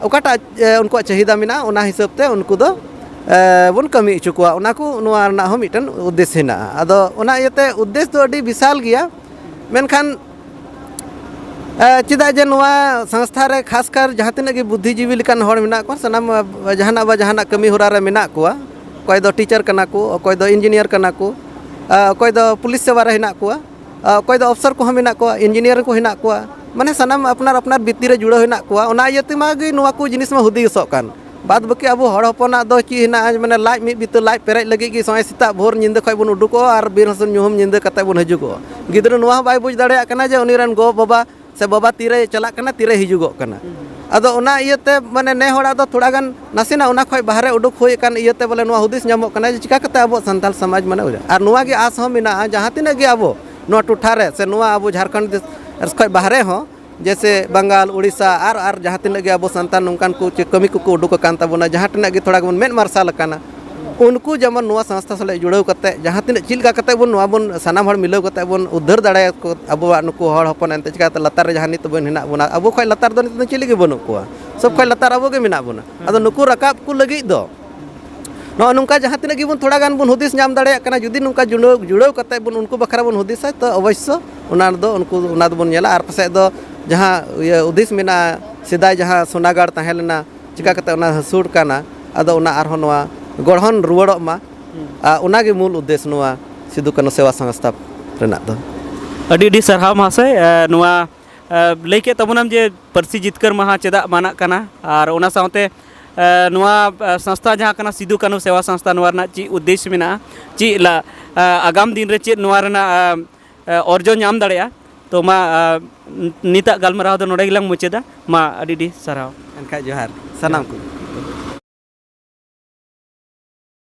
ᱚᱠᱟᱴᱟᱜ, ᱮ, ᱩᱱᱠᱩᱣᱟᱜ ᱪᱟᱹᱦᱤᱫᱟ ᱢᱮᱱᱟᱜᱼᱟ, ᱚᱱᱟ ᱦᱤᱥᱟᱹᱵ ᱛᱮ ᱩᱱᱠᱩ ᱫᱚ, ᱮ, ᱵᱚᱱ ᱠᱟᱹᱢᱤ ᱦᱚᱪᱚ ᱠᱚᱣᱟ᱾ ᱚᱱᱟ ᱠᱚ, ᱱᱚᱣᱟ ᱨᱮᱱᱟᱜ ᱦᱚᱸ ᱢᱤᱫᱴᱮᱱ ᱩᱫᱽᱫᱮᱥ ᱦᱮᱱᱟᱜᱼᱟ᱾ ᱟᱫᱚ ᱚᱱᱟ ᱤᱭᱟᱹᱛᱮ ᱩᱫᱽᱫᱮᱥ ᱫᱚ ᱟᱹᱰᱤ ᱵᱤᱥᱟᱞ ᱜᱮᱭᱟ, ᱢᱮᱱᱠᱷᱟᱱ, ᱮ, ᱪᱮᱫᱟᱜ ᱡᱮ ᱱᱚᱣᱟ ᱥᱚᱝᱥᱛᱷᱟ ᱨᱮ ᱠᱷᱟᱥᱠᱟᱨ ᱡᱟᱦᱟᱸ ᱛᱤᱱᱟᱹᱜ ᱜᱮ ᱵᱩᱫᱽᱫᱷᱤᱡᱤᱵᱤ ᱞᱮᱠᱟᱱ ᱦᱚᱲ ᱢᱮᱱᱟᱜ ᱠᱚᱣᱟ, ᱥᱟᱱᱟᱢ, ᱮ, ᱡᱟᱦᱟᱱᱟᱜ ᱵᱟ ᱡᱟᱦᱟᱱᱟᱜ ᱠᱟᱹᱢᱤ ᱦᱚᱨᱟ ᱨᱮ ᱢᱮᱱᱟᱜ ᱠᱚᱣᱟ, ᱚᱠᱚᱭ ᱫᱚ ᱴᱤᱪᱟᱨ ᱠᱟᱱᱟ ᱠᱚ, ᱚᱠᱚᱭ ᱫᱚ ᱤᱧᱡᱤᱱᱤᱭᱟᱨ ᱠᱟᱱᱟ ᱠᱚ, ᱮ, ᱚᱠᱚᱭ ᱫᱚ ᱯᱩᱞᱤᱥ ᱥᱮᱵᱟ ᱨᱮ ᱦᱮᱱᱟᱜ ᱠᱚᱣᱟ, ᱟ, ᱚᱠᱚᱭ ᱫᱚ ᱚᱯᱥᱚᱨ ᱠᱚᱦᱚᱸ ᱢᱮᱱᱟᱜ ᱠᱚᱣᱟ, ᱤᱧᱡᱤᱱᱤᱭᱟᱨ ᱠᱚ ᱦᱮᱱᱟᱜ ᱠᱚᱣᱟ, ᱢᱟᱱᱮ ᱥᱟᱱᱟᱢ ᱟᱯᱱᱟᱨ ᱟᱯᱱᱟᱨ ᱵᱤᱛᱤ ᱨᱮ ᱡᱩᱲᱟᱹᱣ ᱦᱮᱱᱟᱜ ᱠᱚᱣᱟ᱾ ᱚᱱᱟ ᱤᱭᱟᱹ ᱛᱮᱢᱟ ᱜᱮ ᱱᱚᱣᱟ ᱠᱚ ᱡᱤᱱᱤᱥ ᱢᱟ ᱦᱩᱫᱤᱥᱚᱜ ᱠᱟᱱ᱾ ᱵᱟᱫᱽ ᱵᱟᱹᱠᱤ ᱟᱵᱚ ᱦᱚᱲ ᱦᱚᱯᱚᱱᱟᱜ ᱫᱚ ᱪᱮᱫ ᱦᱮᱱᱟᱜᱼᱟ, ᱢᱟᱱᱮ ᱞᱟᱡ ᱢᱤᱫ ᱵᱤᱛᱟᱹ ᱞᱟᱡ ᱯᱮᱨᱮᱡ ᱞᱟᱹᱜᱤᱫ ᱜᱮ ᱥᱚᱸᱜᱮ ᱥᱮᱛᱟᱜ ᱵᱷᱳᱨ ᱧᱤᱫᱟᱹ ᱠᱷᱚᱱ ᱵᱚᱱ ᱩᱰᱩᱠᱚᱜᱼᱟ ᱟᱨ ᱵᱤᱨ ᱦᱟᱹᱥᱩᱱ ᱧᱩᱦᱩᱢ ᱧᱤᱫᱟᱹ ᱠᱟᱛᱮ ᱵᱚᱱ ᱦᱤᱡᱩᱜᱚᱜᱼᱟ᱾ ᱜᱤᱫᱽᱨᱟᱹ ᱱᱚᱣᱟ ᱦᱚᱸ ᱵᱟᱭ ᱵᱩᱡᱽ ᱫᱟᱲᱮᱭᱟᱜ ᱠᱟᱱᱟ ᱡᱮ ᱩᱱᱤ ᱨᱮᱱ ᱜᱚ ᱵᱟᱵᱟ ᱥᱮ ᱵᱟᱵᱟ ᱛᱤᱨᱮᱭ ᱪᱟᱞᱟᱜ ᱠᱟᱱᱟ, ᱛᱤᱨᱮᱭ ᱦᱤᱡᱩᱜᱚᱜ ᱠᱟᱱᱟ᱾ ᱟᱫᱚ ᱚᱱᱟ ᱤᱭᱟᱹᱛᱮ ᱢᱟᱱᱮ ᱱᱮ ᱦᱚᱲᱟᱜ ᱫᱚ ᱛᱷᱚᱲᱟ ᱜᱟᱱ ᱱᱟᱥᱮᱱᱟᱜ ᱚᱱᱟ ᱠᱷᱚᱱ ᱵᱟᱦᱨᱮ ᱩᱰᱩᱠ ᱦᱩᱭ ᱟᱠᱟᱱ ᱤᱭᱟᱹᱛᱮ ᱵᱚᱞᱮ ᱱᱚᱣᱟ ᱦᱩᱫᱤᱥ ᱧᱟᱢᱚᱜ ᱠᱟᱱᱟ ᱡᱮ ᱪᱤᱠᱟ ᱠᱟᱛᱮ ᱟᱵᱚᱣᱟᱜ ᱥᱟᱱᱛᱟᱲ ᱥᱚᱢᱟᱡᱽ ᱢᱟᱱᱮ ᱩᱡᱟᱹᱲ᱾ ᱟᱨ ᱱᱚᱣᱟ ᱜᱮ ᱟᱥ ᱦᱚᱸ ᱢᱮᱱᱟᱜᱼᱟ, ᱡᱟᱦᱟᱸ ᱛᱤᱱᱟᱹᱜ ᱜᱮ ᱟᱵᱚ ᱱᱚᱣᱟ ᱴᱚᱴᱷᱟ ᱨᱮ ᱥᱮ ᱱᱚᱣᱟ ᱟᱵᱚ ᱡᱷᱟᱲᱠᱷᱚᱸᱰ ᱫᱮᱥ ᱠᱷᱚᱱ ᱵᱟᱦᱨᱮ ᱦᱚᱸ, ᱡᱮᱭᱥᱮ ᱵᱟᱝᱜᱟᱞ, ᱩᱲᱤᱥᱥᱟ ᱟᱨ, ᱟᱨ ᱡᱟᱦᱟᱸ ᱛᱤᱱᱟᱹᱜ ᱜᱮ ᱟᱵᱚ ᱥᱟᱱᱛᱟᱲ ᱱᱚᱝᱠᱟᱱ ᱠᱚ ᱪᱮ ᱠᱟᱹᱢᱤ ᱠᱚᱠᱚ ᱩᱰᱩᱠ ᱟᱠᱟᱱ ᱛᱟᱵᱚᱱᱟ, ᱡᱟᱦᱟᱸ ᱛᱤᱱᱟᱹᱜ ᱜᱮ ᱛᱷᱚᱲᱟ ᱜᱮᱵᱚᱱ ᱢᱮᱫ ᱢᱟᱨᱥᱟᱞ ᱟᱠᱟᱱᱟ, ᱩᱱᱠᱩ ᱡᱮᱢᱚᱱ ᱱᱚᱣᱟ ᱥᱚᱝᱥᱛᱷᱟ ᱥᱟᱞᱟᱜ ᱡᱩᱲᱟᱹᱣ ᱠᱟᱛᱮ ᱡᱟᱦᱟᱸ ᱛᱤᱱᱟᱹᱜ ᱪᱮᱫ ᱞᱮᱠᱟ ᱠᱟᱛᱮ ᱵᱚᱱ ᱱᱚᱣᱟ ᱵᱚᱱ ᱥᱟᱱᱟᱢ ᱦᱚᱲ ᱢᱤᱞᱟᱹᱣ ᱠᱟᱛᱮ ᱵᱚᱱ ᱩᱫᱽᱫᱷᱟᱹᱨ ᱫᱟᱲᱮᱭᱟᱠᱚ ᱟᱵᱚᱣᱟᱜ ᱱᱩᱠᱩ ᱦᱚᱲ ᱦᱚᱯᱚᱱ, ᱮᱱᱛᱮ ᱪᱤᱠᱟᱹᱛᱮ ᱞᱟᱛᱟᱨ ᱨᱮ ᱡᱟᱦᱟᱸ ᱱᱤᱛ ᱵᱚᱱ ᱦᱮᱱᱟᱜ ᱵᱚᱱᱟ, ᱟᱵᱚ ᱠᱷᱚᱱ ᱞᱟᱛᱟᱨ ᱫᱚ ᱱᱤᱛᱚᱜ ᱫᱚ ᱪᱤᱞᱤ ᱜᱮ ᱵᱟᱹᱱᱩᱜ ᱠᱚᱣᱟ᱾ ᱥᱚᱵ ᱠᱷᱚᱱ ᱞᱟᱛᱟᱨ ᱟᱵᱚ ᱜᱮ ᱢᱮᱱᱟᱜ ᱵᱚᱱᱟ᱾ ᱟᱫᱚ ᱱᱩᱠᱩ ᱨᱟᱠᱟᱵ ᱠᱚ ᱞᱟᱹᱜᱤᱫ ᱫᱚ ᱱᱚᱜᱼᱚ ᱱᱚᱝᱠᱟ ᱡᱟᱦᱟᱸ ᱛᱤᱱᱟᱹᱜ ᱜᱮᱵᱚᱱ ᱛᱷᱚᱲᱟ ᱜᱟᱱ ᱵᱚᱱ ᱦᱩᱫᱤᱥ ᱧᱟᱢ ᱫᱟᱲᱮᱭᱟᱜ ᱠᱟᱱᱟ, ᱡᱩᱫᱤ ᱱᱚᱝᱠᱟ ᱡᱩᱲᱟᱹᱣ ᱡᱩᱲᱟᱹᱣ ᱠᱟᱛᱮ ᱵᱚᱱ ᱩᱱᱠᱩ ᱵᱟᱠᱷᱨᱟ ᱵᱚᱱ ᱦᱩᱫᱤᱥᱟ, ᱛᱚ ᱚᱵᱚᱥᱥᱚ ᱚᱱᱟ ᱫᱚ ᱩᱱᱠᱩ ᱚᱱᱟ ᱫᱚᱵᱚᱱ ᱧᱮᱞᱟ᱾ ᱟᱨ ᱯᱟᱥᱮᱡ ᱫᱚ ᱡᱟᱦᱟᱸ ᱤᱭᱟᱹ ᱦᱩᱫᱤᱥ ᱢᱮᱱᱟᱜᱼᱟ, ᱥᱮᱫᱟᱭ ᱡᱟᱦᱟᱸ ᱥᱳᱱᱟᱜᱟᱲ ᱛᱟᱦᱮᱸ ᱞᱮᱱᱟ, ᱪᱤᱠᱟ ᱠᱟᱛᱮ ᱚᱱᱟ ᱦᱟᱹᱥᱩᱲ ᱠᱟᱱᱟ, ᱟᱫᱚ ᱚᱱᱟ ᱟᱨᱦᱚᱸ ᱱᱚᱣᱟ ᱜᱚᱲᱦᱚᱱ ᱨᱩᱣᱟᱹᱲᱚᱜ ᱢᱟ᱾ ᱟᱨ ᱚᱱᱟᱜᱮ ᱢᱩᱞ ᱩᱫᱽᱫᱮᱥ ᱱᱚᱣᱟ ᱥᱤᱫᱩ ᱠᱟᱹᱱᱦᱩ ᱥᱮᱵᱟ ᱥᱚᱝᱥᱛᱷᱟ ᱨᱮᱱᱟᱜ ᱫᱚ᱾ ᱟᱹᱰᱤ ᱟᱹᱰᱤ ᱥᱟᱨᱦᱟᱣ ᱢᱟᱦᱟᱥᱚᱭ᱾ ᱮ, ᱱᱚᱣᱟ, ᱮ, ᱞᱟᱹᱭ ᱠᱮᱫ ᱛᱟᱵᱚᱱᱟᱢ ᱡᱮ ᱯᱟᱹᱨᱥᱤ ᱡᱤᱛᱠᱟᱹᱨ ᱢᱟᱦᱟ ᱪᱮᱫᱟᱜ ᱢᱟᱱᱟᱜ ᱠᱟᱱᱟ, ᱟᱨ ᱚᱱᱟ ᱥᱟᱶᱛᱮ, ᱮ, ᱱᱚᱣᱟ, ᱮ, ᱥᱚᱝᱥᱛᱷᱟ ᱡᱟᱦᱟᱸ ᱠᱟᱱᱟ ᱥᱤᱫᱩ ᱠᱟᱹᱱᱦᱩ ᱥᱮᱵᱟ ᱥᱚᱝᱥᱛᱷᱟ, ᱱᱚᱣᱟ ᱨᱮᱱᱟᱜ ᱪᱮᱫ ᱩᱫᱽᱫᱮᱥ ᱢᱮᱱᱟᱜᱼᱟ, ᱪᱮᱫ ᱞᱟ-, ᱮ, ᱟᱜᱟᱢ ᱫᱤᱱ ᱨᱮ ᱪᱮᱫ ᱱᱚᱣᱟ ᱨᱮᱱᱟᱜ, ᱮ, ᱮ, ᱚᱨᱡᱚ ᱧᱟᱢ ᱫᱟᱲᱮᱭᱟᱜᱼᱟ? ᱛᱚ ᱢᱟ, ᱮ, ᱱᱤᱛᱟᱜ ᱜᱟᱞᱢᱟᱨᱟᱣ ᱫᱚ ᱱᱚᱰᱮ ᱜᱮᱞᱟᱝ ᱢᱩᱪᱟᱹᱫᱟ᱾ ᱢᱟ ᱟᱹᱰᱤ ᱟᱹᱰᱤ ᱥᱟᱨᱦᱟᱣ᱾ ᱮᱱᱠᱷᱟᱡ ᱡᱚᱦᱟᱨ ᱥᱟᱱᱟᱢ ᱠᱚ᱾